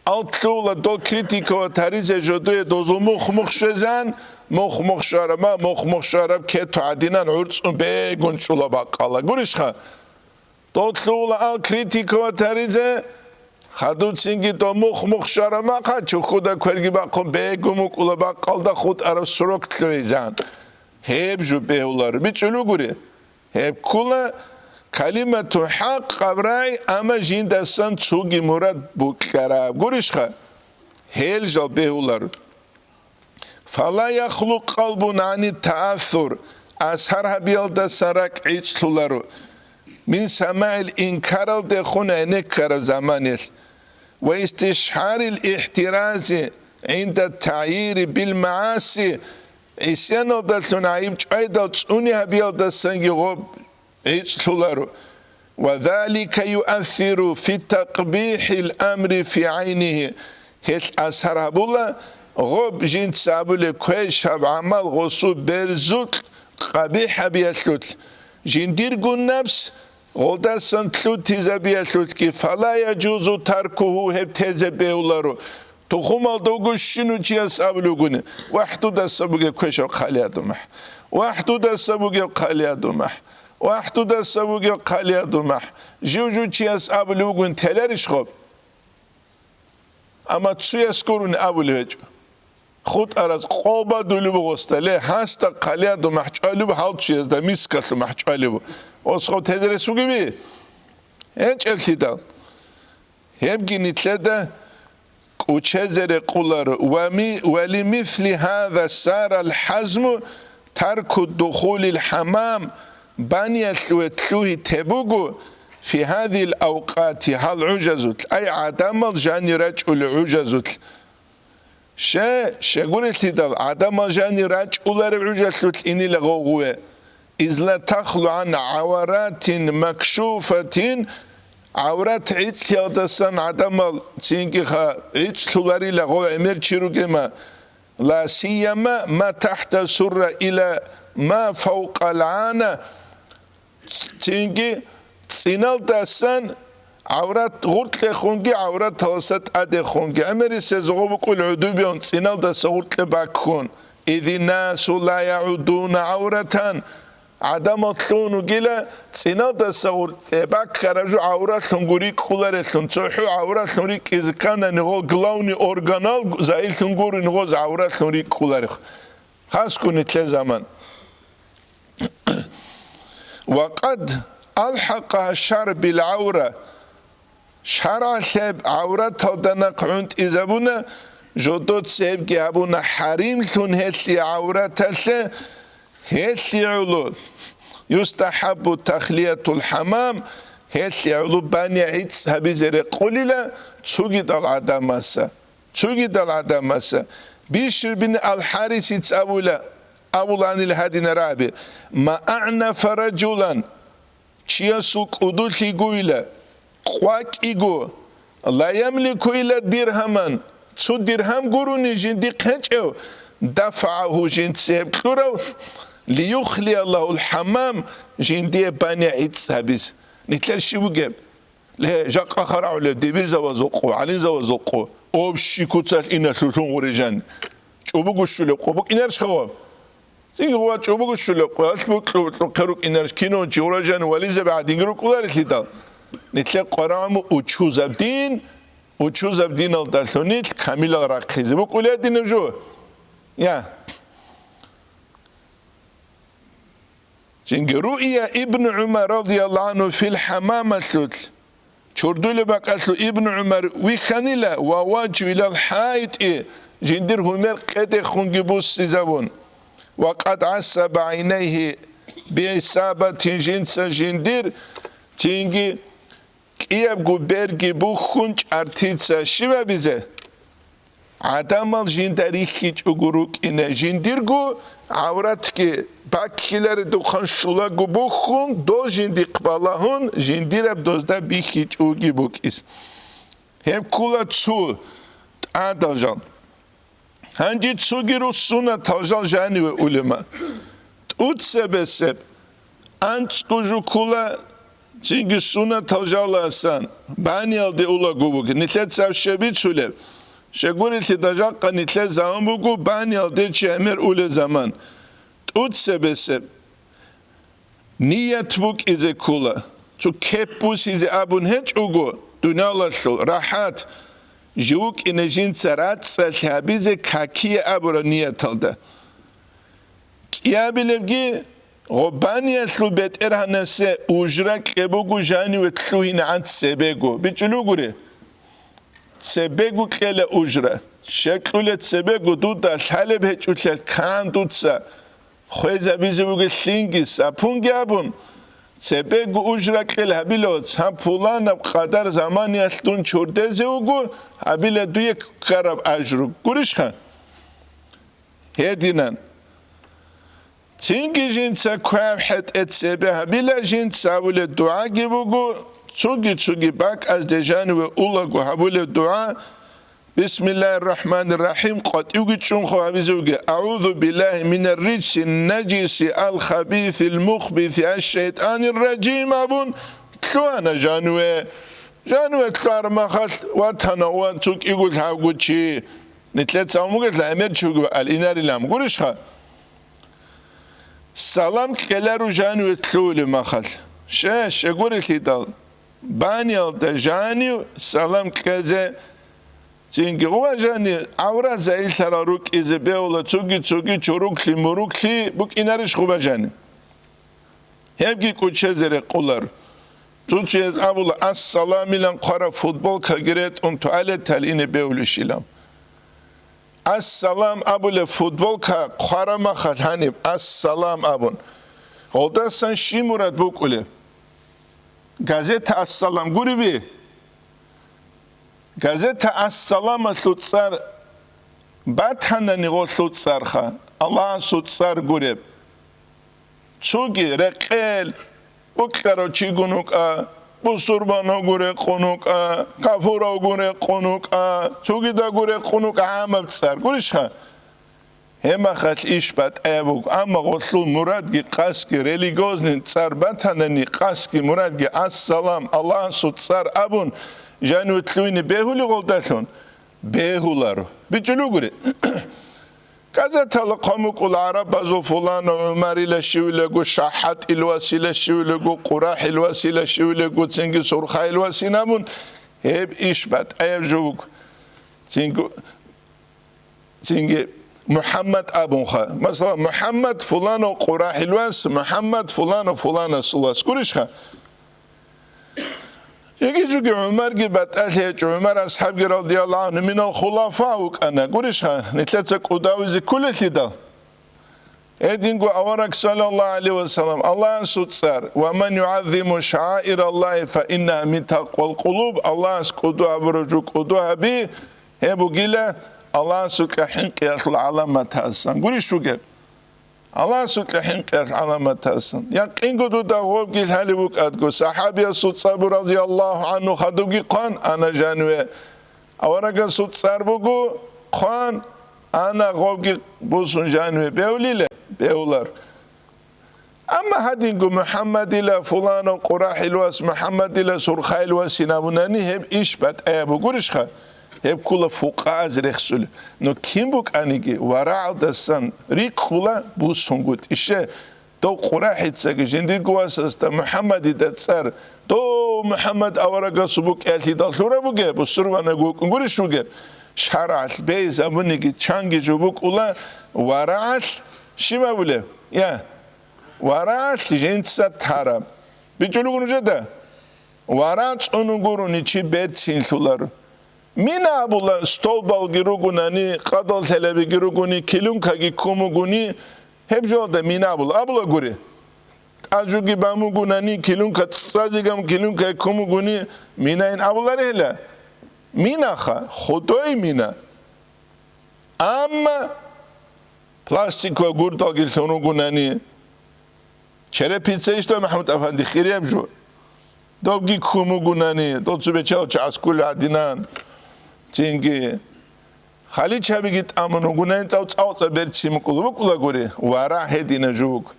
Ал лъугьула дол критиковать гьаризе жодое дозул мухъ-мухъ щвезан, мухъ-мухъ щварама, мухъ-мухъ щвараб кету гӀадинан гӀурцӀун бегун чӀула бакъала. Гурищха? Дол лъугьула ал критиковать гьаризе, хадуцинги дол мухъ-мухъ щварама, хъа чухьуда кверги бахъун бегун мукӀула бакъалда хутӀараб срок лъугьизан. Гьеб жо бегьуларо. БичӀчӀулев гури? Гьеб ккула калимату хӀакъ абрагӀи, амма жиндасан цоги мурад букьараб. Гурищха? Гьел жал бегьулар. Фала яхлу къалбун гӀани таасур, асар гьабиялдасан ракӀ гӀицӀлъуларо, мин самагӀил инкаралдехун гӀенеккараб заманилъ, ва истишгьарил ихтирази гӀинда тагӀйири бил магӀаси, гӀисяналдалъун гӀайиб чӀвайдал цӀуни гьабиялдасанги гъоб гӀицӀлъуларо. Ва залика юассиру фи такъбихӀил амри фи гӀайнигьи, гьелъ асар гьабула гъоб жинца абулеб квешаб гӀамал гъосул берзукь къабихӀ гьабиялъулъ, жиндирго напс гъолдасан лъутизабиялъулъги, фала яжузу таркугьу, гьеб тезе бегьуларо. Тухумалда вуго щину чияс абулев вугони, вахӀдудаса бугеб квешав хъалиядумахӀ, вахӀдудаса бугеб хъалиядумахӀ, вахӀдудаса бугеб хъалиядумахӀ, жив-жив чияс абулев вугони теларищ гъоб? Амма цуяс гурони абулев гьечӀо. ХутӀараз къо бадулеб буго гъосда, ле, гьасда хъалиядумахӀ чӀвалеб, гьал чуязда мискалъумахӀ чӀвалеб. Гъос гъоб тезе рес бугеби? ГьечӀеблъидал. Гьебги нилъеда кӀучезе рекъоларо, ва ми-, ва лимисли гьаза сарал хӀазму тарку духулил хӀамам, баниялъуве лъугьи теб буго, фи гьазил авкъати, гьал гӀужазулъ, ай гӀадамал жанир рачӀулел гӀужазулъ. Ще, щегурелъидал гӀадамал жанир рачӀулареб гӀужалъулъ инила гъовгъуве. Из ла тахлу гӀан гӀаваратин макшуфатин, гӀаврат гӀицӀлъиялдасан гӀадамал цинги ха гӀицӀлъуларила гъов гӀемер чи ругема, ла сияма ма тахта сурра ила ма фавкъал гӀана, цинги цӀиналдасан гӀаврат гъуркьехунги гӀавраталдаса тӀадехунги. ГӀемерисез гъо букӀул гӀодобиялъун цӀиналдаса гъуркье баккун. Идиннасу ла ягӀудуна гӀавратан. ГӀадамал лъун вугила, цӀиналдаса гъуркье баккараб жо гӀавратлъунго рикӀкӀуларелъун, цохӀо гӀавратлъун рикӀкӀизе кканани, гъо главный органал загьирлъун гурони гъоз гӀавратлъун рикӀкӀуларехъ. Хасго нилъер заман. Ва къад алхӀакъа шар бил гӀавра. ШаргӀалъеб гӀавраталда нахъ гӀунтӀизабуна, жодоца гьебги гьабуна хӀаримлъун гьелъие гӀавраталъе, гьелъие гӀоло, юстахӀаббу тахлиятул хӀамам, гьелъие гӀоло баня гӀицӀ гьабизе рекъолила цогидал гӀадамаса, цогидал гӀадамаса. Бишр бин ал-ХӀарисица абула, абуланил гьадинараби, ма агӀнафа ражулан, чиясул кӀудулъи гуйла, къвакӀиго, ла ямлику илла диргьаман, цо диргьам гурони жиндихъ гьечӀев, дафагӀагьу жинца гьеб кьурав, лиюхлияллагьул хӀамам, жиндие баня гӀицӀ гьабиз. Нилъер щиб бугеб? Ле, жакъа харагӀулеб дибирзабазул къо, гӀалимзабазул къо, общий куцалъ иналъулъун гъурижан. ЧӀобого щулеб къо букӀинарищ гъав? Цинги гъува чӀобого щулеб къо, алъ букьу-, букьухъе рукӀинарищ, кино чи гъуражан вализаби гӀадинги рукӀуларелъидал. Нилъер къварагӀуму учузаб дин, Учузаб диналдалъун нилъ камилал рахъизе букӀулей динаб жо? Я. Цинги руия Ибн ГӀумар радияллагьу гӀангьу фил хӀамамалъулъ, чордулеб бакӀалъув Ибн ГӀумар вихьанила ва ваджу илал хӀаитӀи, жиндир гьумер къедехунги буссизавун, ва къад гӀассаба гӀайнайгьи бигӀисабатин, жинца жиндир цинги кӀиябго берги бухьун чӀартица щибабизе? ГӀадамал жинда рихьичӀого рукӀине, жиндирго гӀавратги баккиларедухъан щулаго бухьун, дол жиндихъ балагьун, жиндираб дозда бихьичӀоги букӀиз. Гьеб ккула цо тӀадал жал. Гьанже цоги руссунатал жал жаниве улема. ТӀуцебесеб анцӀго жукула, цинги сунатал жаласан баниялде улаго буго. Нилъеца гьаб щай бицулеб? Щегурелъидал жакъа нилъер заман буго баниялде чи гӀемер уле заман. ТӀуцебесеб ният букӀизе ккула. Цо кеп бусизе абун гьечӀого, дуниялалъул рахӀат, жив вукӀине жинца рацӀцӀалъи гьабизе какие абураб нияталда. КӀиабилебги, гъо баниялъул бетӀергьанасе ужра кье буго жаниве лъугьинегӀан цебего. БичӀчӀулев гури? Цебего кьела ужра. Щай кьула цебего? Дуда лъалеб гьечӀолъиялъ кан дуца хвезабизе бугелъинги сапунги абун, цебего ужра кьел гьабила, цан пуланаб къадар заманиялъ дун чордезе вуго, гьабила дуе ккараб ажру. Гурищха? Гьединан. Цинги жинца кваб хӀетӀе цебе гьабила, жинца абулеб дугӀаги буго, цоги-цоги бакӀазде жаниве улаго гьабулеб дугӀа, Бисмиллагьир рахӀманир рахӀим, къватӀивги чӀунхъо гьабизе вуге, АгӀузу биллагьи минар риджсин наджиси ал хабисил мухбиси аш шайтӀанир раджим абун, лъугьана жаниве. Жаниве лъугьараб махалъ ватана ва цо кӀиго лъабго чи, нилъеца гьавмугелъа гӀемер чи вугев ал инарилан, гурищха? Салам кьелару жаниве лъугьулеб махалъ. Щай, щегурелъидал, баниялда жанив салам кьезе, цинги гъува жанив гӀаврат загьирлъарал рукӀизе бегьула, цоги-цоги чоруклъи-муруклъи букӀинарищ гъува жанив? Гьебги кӀучезе рекъолар. Цо-цояз абула, ассаламилан хъвараб футболкаги ретӀун туалеталъ ине бегьулищилан. Ассалам абулеб футболка хъвараб махалъ гьаниб ассалам абун. Гъолдасан щиб мурад букӀулеб? Газета Ассалам гуриби? Газета Ассаламалъул цӀар батанани гъолъул цӀарха, Аллагьасул цӀар гуреб. Цоги рекъел, букьарав чигун вукӀа, бусурбанавгун рекъон вукӀа, кафуравгун рекъон вукӀа, цогидавгун рекъон вукӀа гӀамаб цӀар. Гурищха? Гьеб махалъ иш батӀаяб буго, амма гъолъул мурадги къасги, религиозный цӀар батанани, къасги мурадги ассалам, Аллагьасул цӀар абун, жаниве лъугьине бегьулей гъолдалъун? Бегьуларо. БичӀчӀулев гури? Газетала хъван букӀула гӀарабазул фулана ГӀумарила щивилего, ШагьатӀил васила щивилего, КъурахӀил васила щивилего, цинги Сурхайил васин абун, гьеб иш батӀаяб жо буго. Цинги, цинги МухӀаммад абунха. Масала, МухӀаммад фуланав КъурахӀил вас, МухӀаммад фуланав фуланасул вас. Гурищха? Йигей жоги ГӀумарги батӀалъи гьечӀо, ГӀумар асхӀабги радияллагьу гӀангьу минал хулафа вукӀана. Гурищха, нилъеца кӀудавизе кколелъидал? Гьединго авараг саллаллагьу гӀалайгьи ва саллам, Аллагьасул цӀар, «Ва ман югӀаззиму шагӀаираллагьи фа иннагьа мин такъвал къулуб», Аллагьас кӀуду гьабураб жо кӀуду гьаби, гьеб бугила Аллагьасукьа хӀинкъиялъул гӀаламатасан. Гурищ вугеб? Аллагьасукьа хӀинкъиялъ гӀаламатасан. Якъинго дуда гъобги лъалеб букӀадго, сахӀабиясул цӀар бу радияллагьу гӀангьу хадубги хъван ана жаниве. Аварагасул цӀар буго хъван ана гъобги бусун жаниве. Бегьулиле? Бегьулар. Амма гьадинго МухӀаммадила фуланав КъурахӀил вас, МухӀаммадила Сурхайил васин абунани, гьеб иш батӀаяб бугурищха? Гьеб ккула фукъааз рехсулеб. Ну кин букӀаниги, варагӀалдасан рикӀкӀула бусунгутӀище. Дов КъурахӀицаги жиндирго васасда МухӀаммадида цӀар, дов МухӀаммад аварагасул букӀиялъидал лъураб бугеб, бусурбанаг вукӀун гурищ вугеб? ШаргӀалъ бейс абуниги чанги жо букӀула, варагӀалъ щиб абулеб? Я, варагӀалъ жинца тараб. БичӀчӀулего нужеда? ВарагӀ цӀунун гурони чи берцинлъуларо. Мина абула, столбалги ругунани, къадал лъелабиги ругуни, килункаги ккун бугони, гьеб жоялда мина абула, абула гури. ТӀажуги бан бугунани, килунка цӀцӀазеган килункаги ккун бугони, минайин абуларила. Минаха, худой мина. Амма пластикова гурдалги лъун ругунани, черепица ишда, МахӀмуд-афанди, хирияб жо. Добги ккун бугунани, дол цо бечал чагӀаз кколел гӀадинан. Цинги халичабиги тӀамун вугунани, цӀав-цӀавцӀа берцин букӀула, букӀула гури, варагӀ гьедина жугь.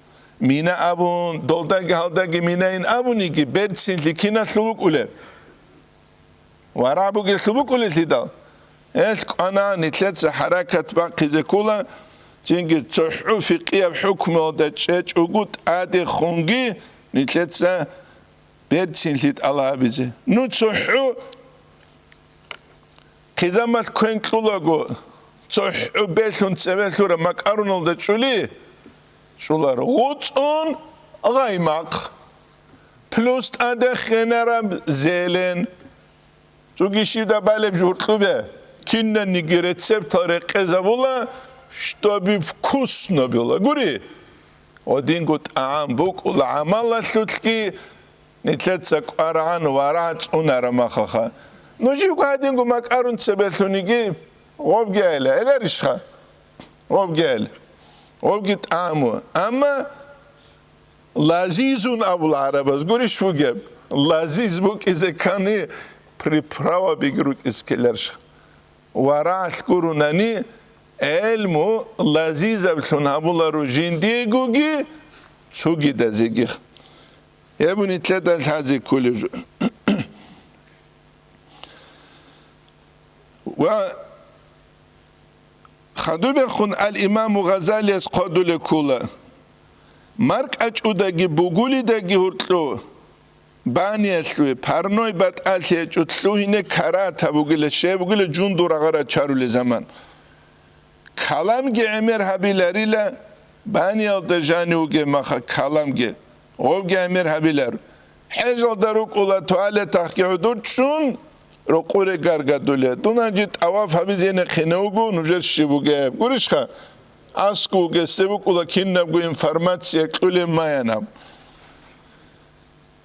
Мина абун, долдаги гьалдаги минайин абуниги, берцинлъи киналъул букӀулеб? ВарагӀ бугелъул букӀулелъидал, гьелъ кӀвана нилъеца хӀаракат бахъизе ккола, цинги цохӀо фикъияб хӀукмуялда чӀечӀого тӀадехунги нилъеца берцинлъи тӀалаб гьабизе. Ну цохӀо хъизамалъ квен кьулаго, цохӀо белъун цеве лъураб макӀаруналда чӀули, чӀуларо гъуцӀун гъаймахъ, плюс тӀаде хенараб зелен. Цоги щибда балеб жо гьоркьобе, кинаниги рецептал рекъезабула, чтобы вкусно было. Гури, гьединго тӀагӀам букӀула гӀамалалъулъги, нилъеца кӀварагӀан варагӀ цӀунараб махаха. Нуж гьединго макӀарун цебе лъуниги, гъобги айла, гӀеларищха? Гъобги айла. Гъобги тӀагӀаму. Амма лазизун абула гӀарабаз, гурищ вугеб? Лазиз букӀизе ккани, приправабиги рукӀизе ккеларищ? ВарагӀалъ гурунани, гӀелму лазизаблъун гьабуларо жиндиегоги цогидазеги. Гьеб нилъеда лъазе кколеб жо. Ва хадубехун ал-Имаму Гъазалияс хъодулеб ккола: маркӀачӀудаги бугулидаги гьоркьо баниялъуве, парной батӀалъи гьечӀо лъугьине карагьат гьабугила, щиб бугила жундул рагъа рачарулел заман. Каламги гӀемер гьабиларила, баниялда жанив вугеб маха каламги. Гъовги гӀемер гьабилар. ХӀежалда рукӀула, туалетахъги гӀодор чӀун, рокъоре гаргадуле. Дун гьанже тӀаваф гьабизе гьенеккине вуго, нужер щиб бугеб? Гурищха? АскӀов вугесде букӀула кинабго информация кьулеб майинаб.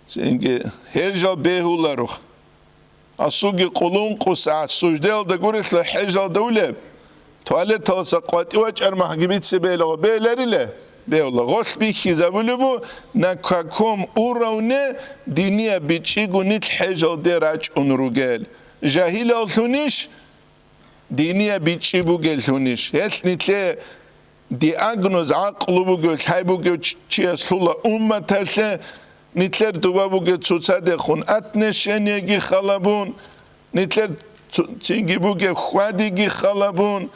Цинги гьел жал бегьуларо. Асулги къулункъусагӀат суждаялда гурелъул хӀежалда улеб, туалеталдаса къватӀив вачӀар махӀги бице бегьилаго бегьилариле? Бегьула. Гъолъ бихьизабулеб бу, на каком уровне динияб бичӀчӀигони хӀежалде рачӀун ругел. Жагьилаллъунищ, динияб бичӀчӀи бугеллъунищ? Гьелъ нилъее диагноз гӀакълу бугев, лъай бугев чи-, чияс лъула умматалъе, нилъер дуба бугеб цоцадехун отношениеги халабун, нилъер цо-, цинги бугеб хьвадиги халабун,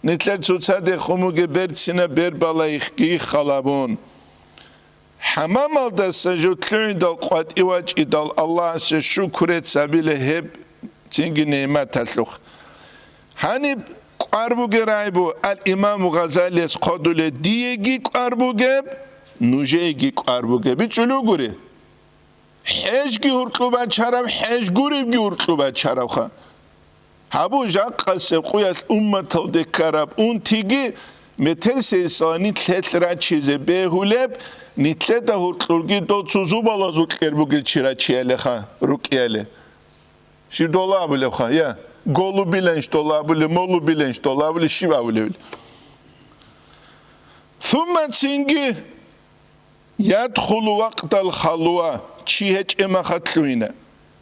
нилъер цоцадехун бугеб берцинаб бербалайихги халабун. ХӀамамалдаса жо лъугӀидал къватӀив вачӀидал Аллагьасе шукру рецц гьабила гьеб цинги нигӀматалъухъ. Гьаниб кӀвар бугеб рагӀи бу, ал-Имаму Гъазалияс хъодуле диеги кӀвар бугеб, нужееги кӀвар бугеб. БичӀчӀулев гури. ХӀежги гьоркьоб бачараб, хӀеж гуребги гьоркьоб бачаравха. Гьабу, жакъасеб къуялъ умматалде ккараб унтиги метер сейсалани лъелъ рачизе бегьулеб, нилъеда гьоркьорги дол цо зубалазул кьер бугел чи рачиялиха, рукӀияле. Щиб дола абулебха, я, голубиланщ дола абулеб, молубиланщ дола абулеб, щиб абулеб? Сумма цинги Ядхулу вакътал халуа, чи гьечӀеб махалъ лъугьина.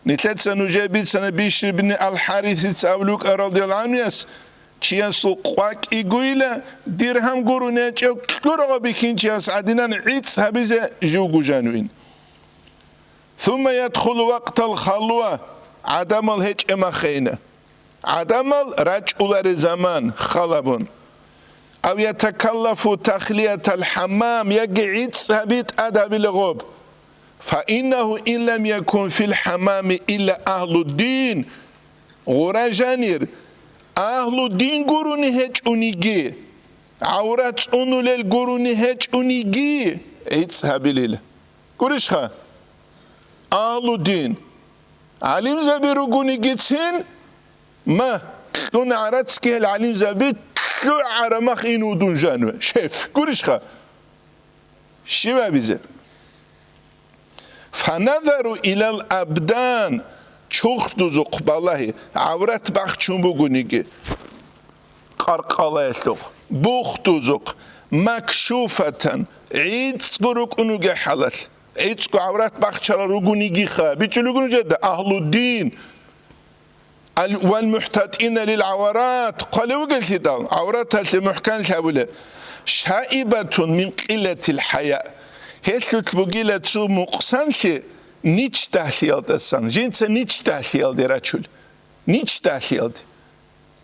Нилъеца нужее бицана Бишр ибн ал-ХӀарисица абулукӀа радияллагьу гӀанхуяс, чиясул къвакӀигойила диргьам гурони гьечӀев кьурагъа бихьинчияс гӀадинан гӀицӀ гьабизе живго жанивин. Сумма ядхулу вакътал халуа, гӀадамал гьечӀеб махейна. ГӀадамал рачӀуларе заман халабун. Ав ятакаллафу тахлиятал хаммам, яги гӀицӀ гьаби тӀад гьабила гъоб. Фаиннагьу ин лам якун фил хаммами илла агьлуддин, гъура жанир, агьлуддин гурони гьечӀониги, гӀаврат цӀунулел гурони гьечӀониги, гӀицӀ гьабилила. Гурищха? Агьлуддин. ГӀалимзаби ругонигицин, ма, кьун гӀарацги гьел гӀалимзаби лъугӀа гӀарамах ин вудун жаниве. Шеф, гурищха? Щив абизе? Фаназару илал абдан, чурхдузухъ балагьи, гӀаврат бахчун бугониги, къаркъалаялъухъ, бухдузухъ, макшуфатан, гӀицӀго рукӀун вугеб хӀалалъ, гӀицӀго гӀаврат бахчарал ругонигиха, бичӀчӀулеб бугони жеда, агьлуддин, ал-, вал мухӀтатӀина лил гӀаварат, хъвалев вугеллъидал, гӀавраталъе мухӀканлъи гьабулеб, шаибатун мин къиллатил хӀая, гьелъулъ бугила цо мукъсанлъи нич дагьлъиялдасан, жинца нич дагьлъиялде рачул, нич дагьлъиялде.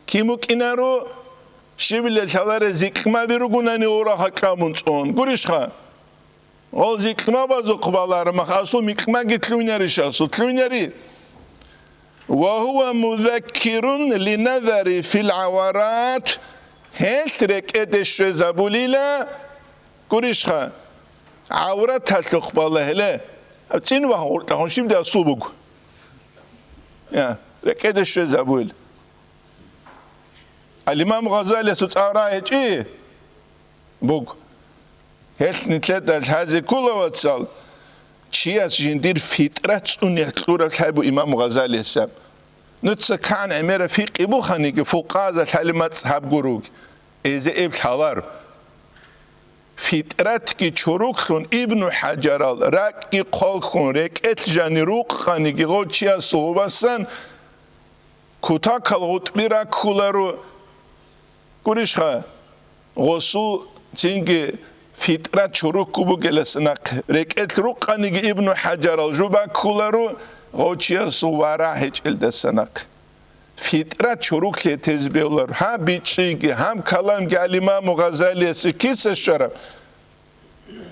Кин букӀинаро, щибила лъаларе зикьмаби ругунани гъура гьакьамун цӀун, гурищха? Гъол зикьмабазухъ балармах, асул микьмаги лъугьинарищ, асул лъугьинари. Ва гьува музаккирун линазари фил гӀаварат, гьелъ рекӀеде щвезабулила, гурищха, гӀавраталъухъ балагьила. ЦӀинвагьун гъуркьагьун щиб дасул буго. Я, рекӀеде щвезабуил. Ал-Имам Гъазалиясул цӀар гьечӀи? Буго. Гьелъ нилъеда лъазе ккола, вацал, чияс жиндир фитрат цӀуне кьураб лъай бу Имам Гъазалиясаб. Нуца кан гӀемера фикъи буханиги, фукъаза лъали мацӀгьаб гуруг, эзе эб лъалар. Фитратги чуруклъун Ибну ХӀажарал ракӀги хъвалхьун рекӀелъ жани рукъаниги гъов чиясул гъубасан кутакал гъутӀби раккуларо. Гурищха, гъосул цинги фитрат чурукку бугеласа нахъе, рекӀелъ рукъаниги Ибну ХӀажарал жубаккуларо, гъов чиясул вара гьечӀелдаса нахъе. Фитрат чуруклъе тезбевлар, гьаб бичӀчӀиги, гьаб каламги гьал Имаму Гъазалиясе киса щвараб?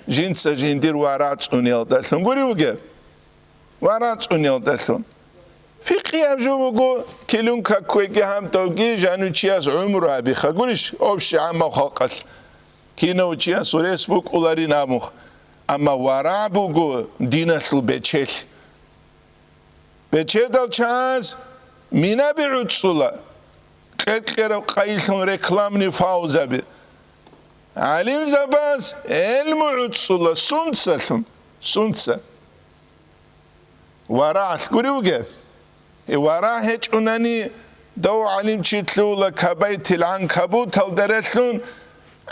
Жинца жиндир вара цӀуниялдалъун гури вугеб? Вара цӀуниялдалъун. Фикъияб жо буго, килун какквеги гьаб довги жанив чияс гӀумру гьабиха гурищ, общий гӀаммав халкъалъ. Кинав чияс урес букӀуларин абухъ. Амма вара буго диналъул бечелъ. Бечедал чагӀаз минаби гӀуцӀцӀула, кьеркьераб къайилъун рекламный фаузаби. ГӀалимзабаз гӀелму гӀуцӀцӀула сунцалъун, сунца. Варагьалъ гури вугеб? Гье, варагь гьечӀунани, дов гӀалимчи лъугьула кабайтил гӀанкабуталда релълъун,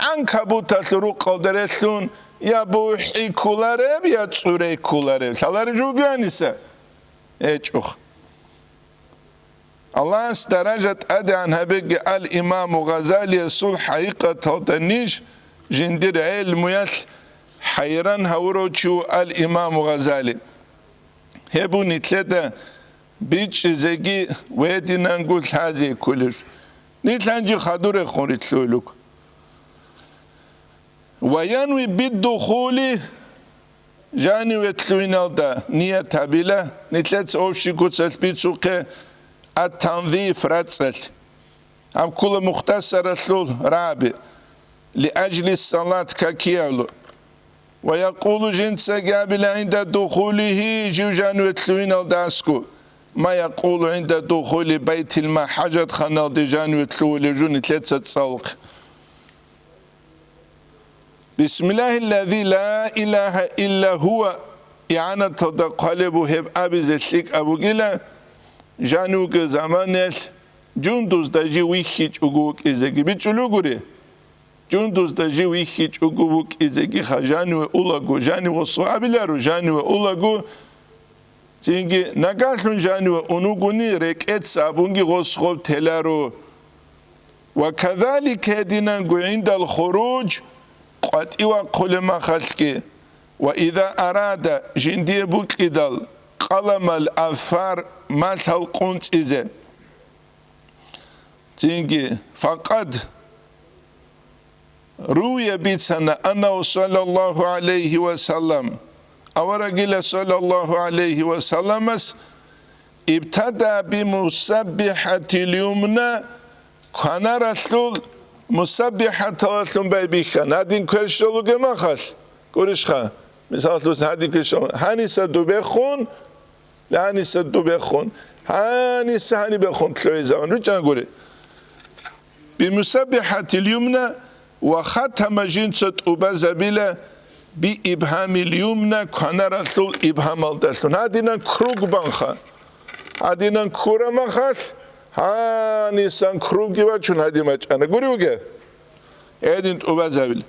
гӀанкабуталъул рукъалда релълъун, я бухӀи кколареб, я цӀурей кколареб. Лъалареб жо бугеаниса? ГьечӀухъ. Аллагьас даража тӀадегӀан гьабеги ал-Имаму Гъазалиясул хӀакъикъаталда ниж жиндир гӀелмуялъ хӀайран гьавурав чи ву ал-Имаму Гъазали. Гьеб бу нилъеда бичӀчӀизеги ва гьединанго лъазе кколел. Нилъ гьанже хадурехун рилълъугьулуг. Ва янви биддухули, жаниве лъугьиналда ният гьабила, нилъеца общий куцалъ бицухъе, ат-танзиф, рацӀцӀалъ. Гьаб ккола Мухтасаралъул раби, лиажли салат какиялу. Ва якъулу, жинцаги абила, гӀинда духулихи, жив жаниве лъугьиналда аскӀу, ма якъулу гӀинда духули байтил ма, хӀажатханалде жаниве лъугьулев жо нилъеца цӀалухъе. Бисмиллагьиллази ла илагьа илла гьува, игӀанаталда хъвалеб бугеб абизе лъикӀаб бугила, жанивги заманаялъ жундузда жив вихьичӀого вукӀизеги бичӀчӀулугури. Жундузда жив вихьичӀого вукӀизеги ха жаниве улаго, жанив гъосу абиларо, жаниве улаго, цинги нагагьлъун жаниве унугони, рекӀеца абунги гъос гъоб теларо. Ва казалика гьединанго гӀиндал хуруж, къватӀивахъулеб махалъги, ва иза арада, жиндие букӀидал, къаламал азфар, малъал къунцӀизе. Цинги, факъад, Руя бицана аннаху саллаллаху гӀалайхи ва саллам, аварагила саллаллаху гӀалайхи ва салламас, ибтада би мусаббихӀатил юмна, кванаралъул мусаббихӀаталалъун байбихьана. Гьадин квер щолуге махалъ, гурищха, мисаллъус, гьадин квер щолуге, гьаниса дубехун, гьаниса дубехун, гьаниса гьанибехун лъугӀизавун ручӀангури. Бимусаббихатил юмна ва хатама жинца тӀубазабила би ибгьамил юмна кванаралъул ибгьамалдалъун. Гьадинан круг банха. Гьадинан ккура махалъ, гьанисан круги вачун гьадин бачӀана. Гури вуге? Гьедин тӀубазабила.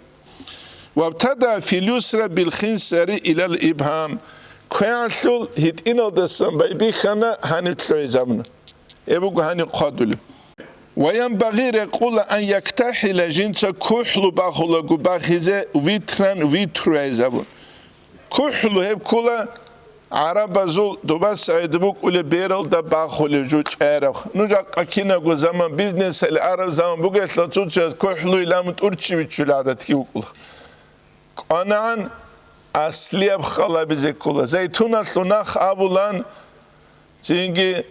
Вабтада фил юсра бил хинсари илал ибгьам. КвегӀалъул гьитӀиналдасан байбихьана гьаниб лъугӀизабуна. Гьеб буго гьаниб хъвадулеб. Ва янбагъи рекъула ан яктахӀила жинца кухӀлу бахулаго бахизе витран витру гӀезабун. КухӀлу гьеб ккула гӀарабазул дубасагӀид букӀулеб бералда бахулев жо чӀараб. Нуж жакъа кинабго заман бизнесалде араб заман бугелъул цо-цояс кухӀлуйилан тӀурччи биччулеб гӀадатги букӀула. КӀванагӀан аслияб халабизе ккула. Зайтуналъул нах абулан, цинги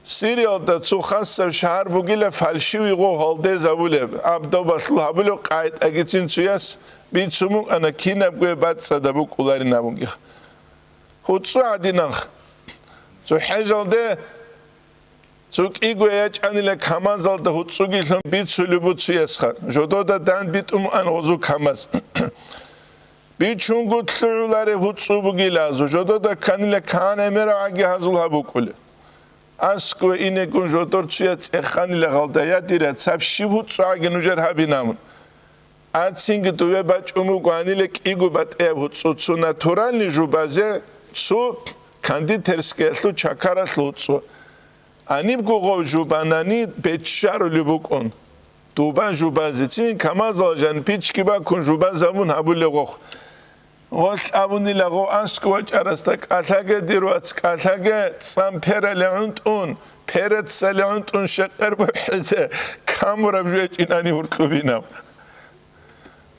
Сириялда цо хасаб шагьар бугила фальшивый гъо гьалдезабулеб, абдабалъул гьабулеб къагӀидагицин цояс бицун букӀана кинабго бацӀцӀадаб букӀуларин абунги. ГьуцӀцӀу гӀадинанха. Цо хӀежалде цо кӀиго ячӀанила камазалда гьуцӀцӀуги лъун бицулеб буцуясха, жодода дандбитӀун букӀан гъозу камаз. Бичунгу лъугӀулареб гьуцӀцӀу бугила азу, жодода кканила кан гӀемерагӀаги гьазул гьаб букӀулеб. АскӀове инегун жодор цуя цӀеханила гъалда, я дир яцаб, щиб гьуцӀцӀу гӀаги нужер гьабинабун. Ацинги дуве бачӀун буго гьанила кӀиго батӀияб гьуцӀцӀу, цо натуральный жубазе, цо кондитерскиялъул чакаралъул гьуцӀцӀу. Гьанибго гъов жубанани беччарулеб букӀун. Дуба жубазецин камазал жан пичги бакун жубазабун гьабулеб гъох. Гъолъ абунила гъов аскӀов вачӀарасда, кӀалъаге, дир вац, кӀалъаге, цӀан перале гӀунтӀун, перецале гӀунтӀун щекъер бухӀизе камураб жвечӀинани гьуркьубинаб.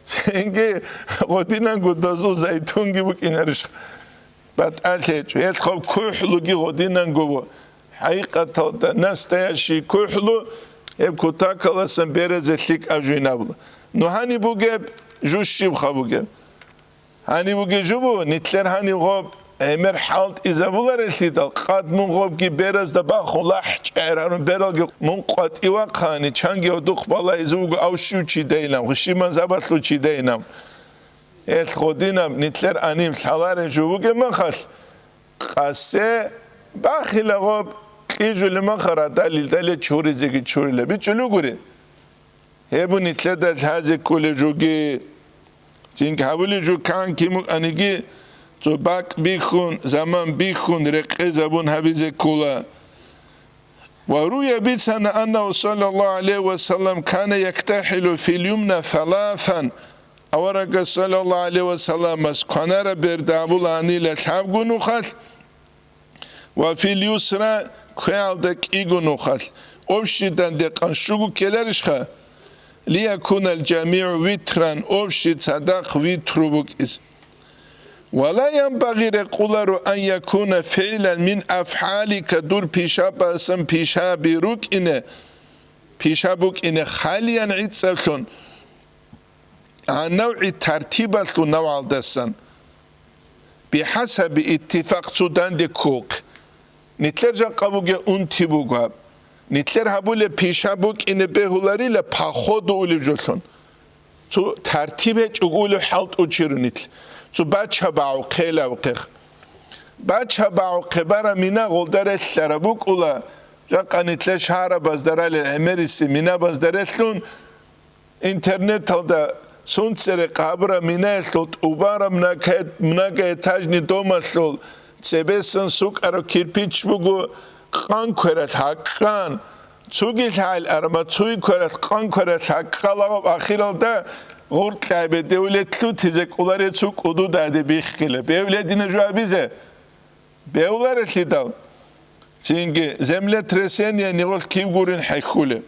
Цинги гъодинанго дозул зайтунги букӀинарищ? БатӀалъи гьечӀо. Гьелъ хъоб кухӀлуги гъодинанго ву. ХӀакъикъаталда, настоящий кухӀлу, гьеб кутакаласан беразе лъикӀаб жуйнабла. Ну гьаниб бугеб, жу щибха бугеб? Гьаниб бугеб жубу, нилъер гьаниб гъоб гӀемер хӀалтӀизабуларелъидал, къад мун гъобги беразда бахун лахӀ чӀегӀер гьарун бералги мун къватӀивахъани, чанги гьодухъ балагьизе вуго, ав щив чи дайинав, щиб мазгьабалъул чи дайинав. Гьелъ гъодинаб нилъер гьаниб лъалареб жо бугеб махалъ, къасе бахила гъоб кьижулеб махара гьадалилдале чуризеги чурила бичӀчӀулугури. Гьеб нилъеда лъазе кколеб жоги. Цинги гьабулеб жо кан кин букӀаниги, цо бакӀ бихьун, заман бихьун, рекъезабун гьабизе ккола. Ва руя бицана аннаху саллаллаху гӀалайхи ва саллам кана яктахӀилу фил юмна саласан, аварагас саллаллаху гӀалайхи ва салламас кванараб берда абулаанила лъабго нухалъ, ва фил юсра квеялда кӀиго нухалъ, общий дандекъан щуго ккеларищха? Лиякунал жамигӀу витран, общий цадахъ витру букӀиз. Ва ла янбагъи рекъуларо ан якуна фигӀлан мин афгӀалика дур пишабасан пишаби рукӀине, пишаб букӀине халиян гӀицӀаблъун, гьанавгӀи тартибалъул навгӀалдасан, бихӀасаби иттифакъ цо данде кколхъ. Нилъер жакъа бугеб унти буго гьаб. Нилъер гьабулеб пишаб букӀине бегьуларила походу улеб жолъун. Цо тартиб гьечӀого улев хӀалтӀучи ру нилъ. Цо бача багӀухъе лавхъех. Бача багӀухъе бара мина гъолда релълъараб букӀула, жакъа нилъер шагьарабазда ралел гӀемериси минабазда релълъун, интернеталда сунцере къабура минаялъул тӀубараб много-, многоэтажный домалъул цебесан сукӀараб кирпич буго, къан квералъ гьакъан, цуги лъагӀел арма, цуги квералъ къан квералъ гьакъалагъаб ахиралда гъуркьа бедевле лъутизе кӀоларе цо кӀудуда гьаде биххила. Бевледина жо абизе? Бевларелъидал, цинги землетрясение нигъулъ кив гурин хӀехьулеб.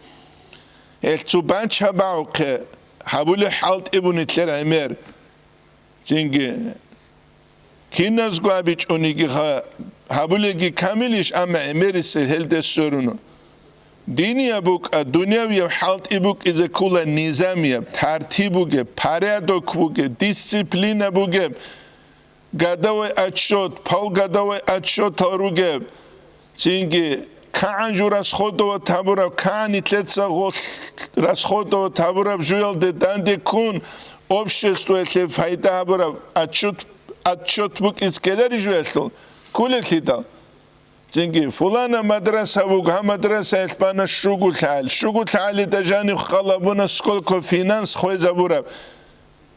Гьелъ цо бача багӀухъе, Гьабулеб хӀалтӀи буго нилъер гӀемер. Цинги киназго абичӀониги ха-, гьабулебги камилищ, амма гӀемерисел гьелде сверуна. Динияб букӀа, дунявияб хӀалтӀи букӀизе ккола низамияб, тартиб бугеб, порядок бугеб, дисциплина бугеб, годовой отчёт, полугодовой отчётал ругеб, цинги кагӀан жо расходовать гьабураб, кагӀан нилъеца гъолъ расходовать гьабураб жоялде данде ккун, обществоялъе пайда гьабураб отчёт, отчёт букӀиз ккелари жоялъул кколелъидал. Цинги фулана мадраса буго, гьаб мадрасаялъ бана щуго лъагӀел, щуго лъагӀелида жанив хал гьабуна, сколько финанс хвезабураб,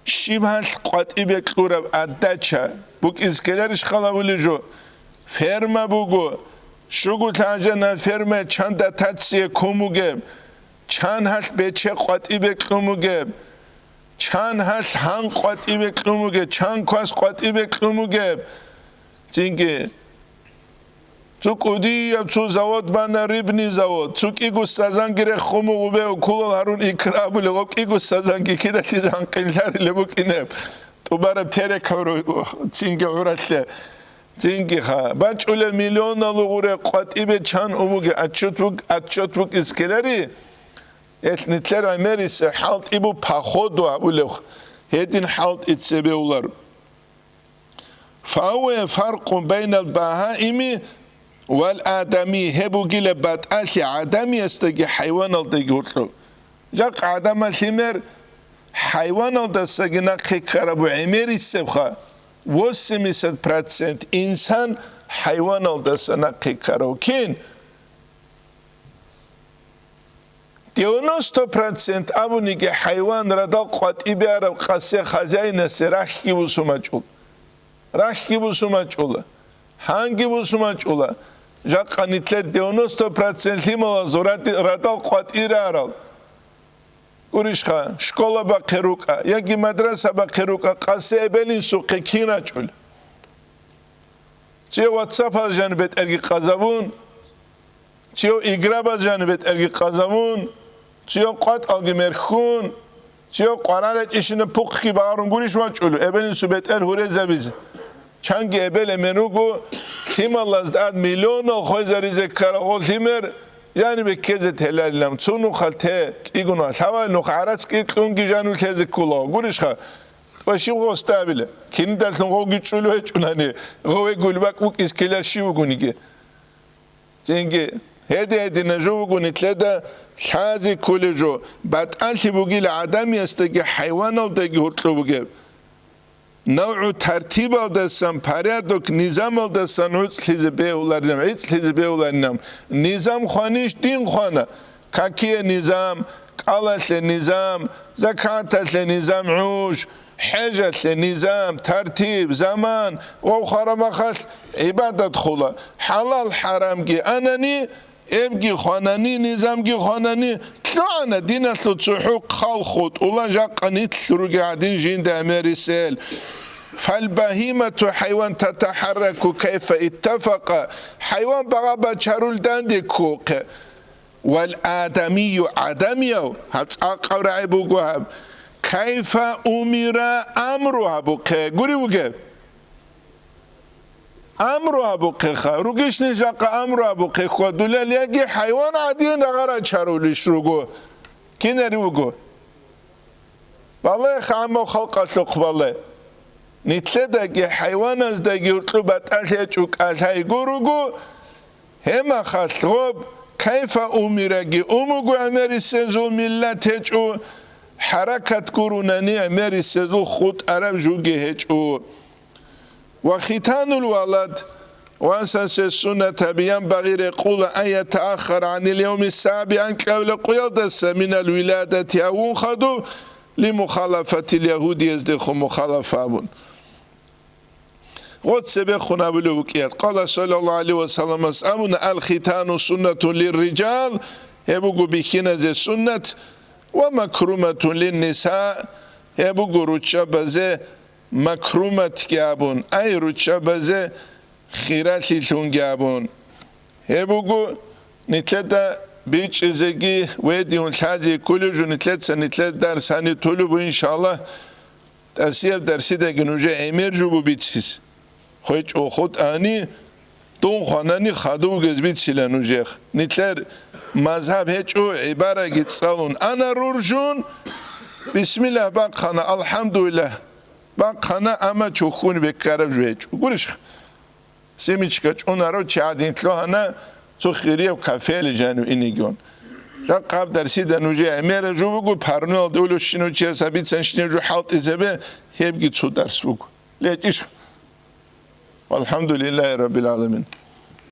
щиб гьалъ къватӀибе кьураб отдача букӀиз ккеларищ хал гьабулеб жо? Ферма буго, щуго лъагӀел жана фермаялъ чан дотация ккун бугеб, чан гьалъ бече къватӀибе кьун бугеб, чан гьалъ гьан къватӀибе кьун бугеб, чан квас къватӀибе кьун бугеб. Цинги цо кӀудияб цо завод бана, рыбный завод, цо кӀиго сазанги рехун буго, бе укулал гьарун икра абулеб, гъоб кӀиго сазанги кидалъизан къинлъарилеб букӀинеб, тӀубараб терек гӀур-, цинги гӀуралъе. Цинги ха, бачӀулеб миллионал гъуре къватӀибе чан умуге отчёт бук-, отчёт букӀиз ккелари, гьелъ нилъер гӀемерисел хӀалтӀи буго, по ходу абулеб, гьедин хӀалтӀи цебе бегьуларо. Фаве фаркъун байнал багьаими вал адами, гьеб бугила батӀалъи гӀадамиясдаги хӀайваналдаги гьоркьоб. Жакъа гӀадамал лъимер хӀайваналдасаги нахъе ккараб гӀемерисебха, восемьдесят процент инсан хӀайваналдаса нахъе ккарав. Кин? Девяносто процент абуниги хӀайван радал къватӀибе араб къасе хозяинасе рахьги бусумачӀул. Рахьги бусумачӀула. Гьанги бусумачӀула. Жакъа нилъер девяносто процент лъималазул ради-, радал къватӀире арал. Гурищха, школа бахъе рукӀа, яги мадраса бахъе рукӀа, къасе эбел-инсухъе кин рачӀул? Цо WhatsApp-ал жан бетӀерги къазабун, цо играбаз жан бетӀерги къазабун, цо къватӀалги мерхьун, цо къваралъа чӀищина пухъги багъарун гурищ вачӀулев, эбел-инсу бетӀер гьурезабизе. Чанги эбел-эмен руго, лъималаз тӀад миллионал хвезаризе ккарагъо лъимер, жани беккезе теларилан, цо нухал те, кӀигуна, лъавай нух гӀарацги кьунги жану лъезе кколаго гурищха? Ва щиб гъоста абила? Кинидалъун гъовги чӀулу гьечӀунани, гъове гулбакӀ букӀиз ккелар щив вугониги. Цинги, гьеде-гьедина жо вуго нилъеда лъазе кколеб жо, батӀалъи бугила гӀадамиясдаги хӀайваналдаги гьоркьоб бугеб. НавгӀу тартибалдасан, порядок, низамалдасан гӀуцӀлъизе бегьуларинаб, гӀицӀлъизе бегьуларинаб. Низам хванищ? Дин хвана. Какие низам, кӀалалъе низам, закаталъе низам, гӀуж, хӀежалъе низам, тартиб, заман, гъов хварабахъалъ гӀибадат хула, хӀалал-хӀарамги анани, эбги хванани, низамги хванани, лъугӀана диналъул цохӀо хъал хутӀула, жакъа нилъ ругел гӀадин жинда гӀемерисел. Фалбагьимату хӀайван татахӀарраку кайфа иттафакъа, хӀайван багъа-бачарул данде ккухъе. Вал адамию, адамияв, гьаб цӀакъав рагӀи буго гьаб, кайфа умира, амру гьабухъе, гури вугеб? Амру гьабухъеха, ругищни жакъа амру гьабухъе хьвадулел, яги хӀайван гӀадин рагъа-рачарулищ руго? Кинари вуго? Балагьеха, гӀаммав халкъалъухъ балагье. Нилъедаги хӀайваназдаги гьоркьоб батӀалъи гьечӀо кӀалъайго руго, гьебмехалъ гъоб кайфа умираги умуго гӀемерисезул миллат гьечӀо, хӀаракат гурунани гӀемерисезул хутӀараб жуги гьечӀо. Ва хитанул валад, васасе суннат гьабиян багъи рекъула, ан ятааххар гӀанил явми саби, анкьабила къуялдаса, минал виладати, гьавун хадуб, лимухалафатил ягьудияздехун мухалафа абун. Гъоцебехун абулев вукӀият. Къала саллаллагьу гӀалайгьи ва салламас абуна: «Ал-хитану суннатун лирриджал», гьеб буго бихьиназе суннат, «ва макруматун линниса», гьеб буго руччабазе макруматги абун, ай руччабазе хиралъилъунги абун. Гьеб буго нилъеда БичӀчӀизеги, ведиун лъазе кколев жо нилъеца нилъер дарс гьаниб толеб буго, иншаллагь, тӀасияб дарсидаги нужее гӀемер жо буго бицис. ХъвечӀо хутӀани, дун хванани хадув гез бицила нужехъ. Нилъер мазгьаб гьечӀо гӀибараги цӀалун ана руржун, бисмиллагь бахъана, алхӀамдулиллагь бахъана, амма чухьун беккараб жо гьечӀо. Гурищха? Семечка чӀунаро чи гӀадин лъугьана цо хирияб кафеле жанив инегион. Жакъаб дарсида нужее гӀемера жо буго, парнуялда улевщинав чияс гьабицанщинаб жо хӀалтӀизабе, гьебги цо дарс буго. ЛечӀищха? Валхамдулиллагьи раббил гӀаламин.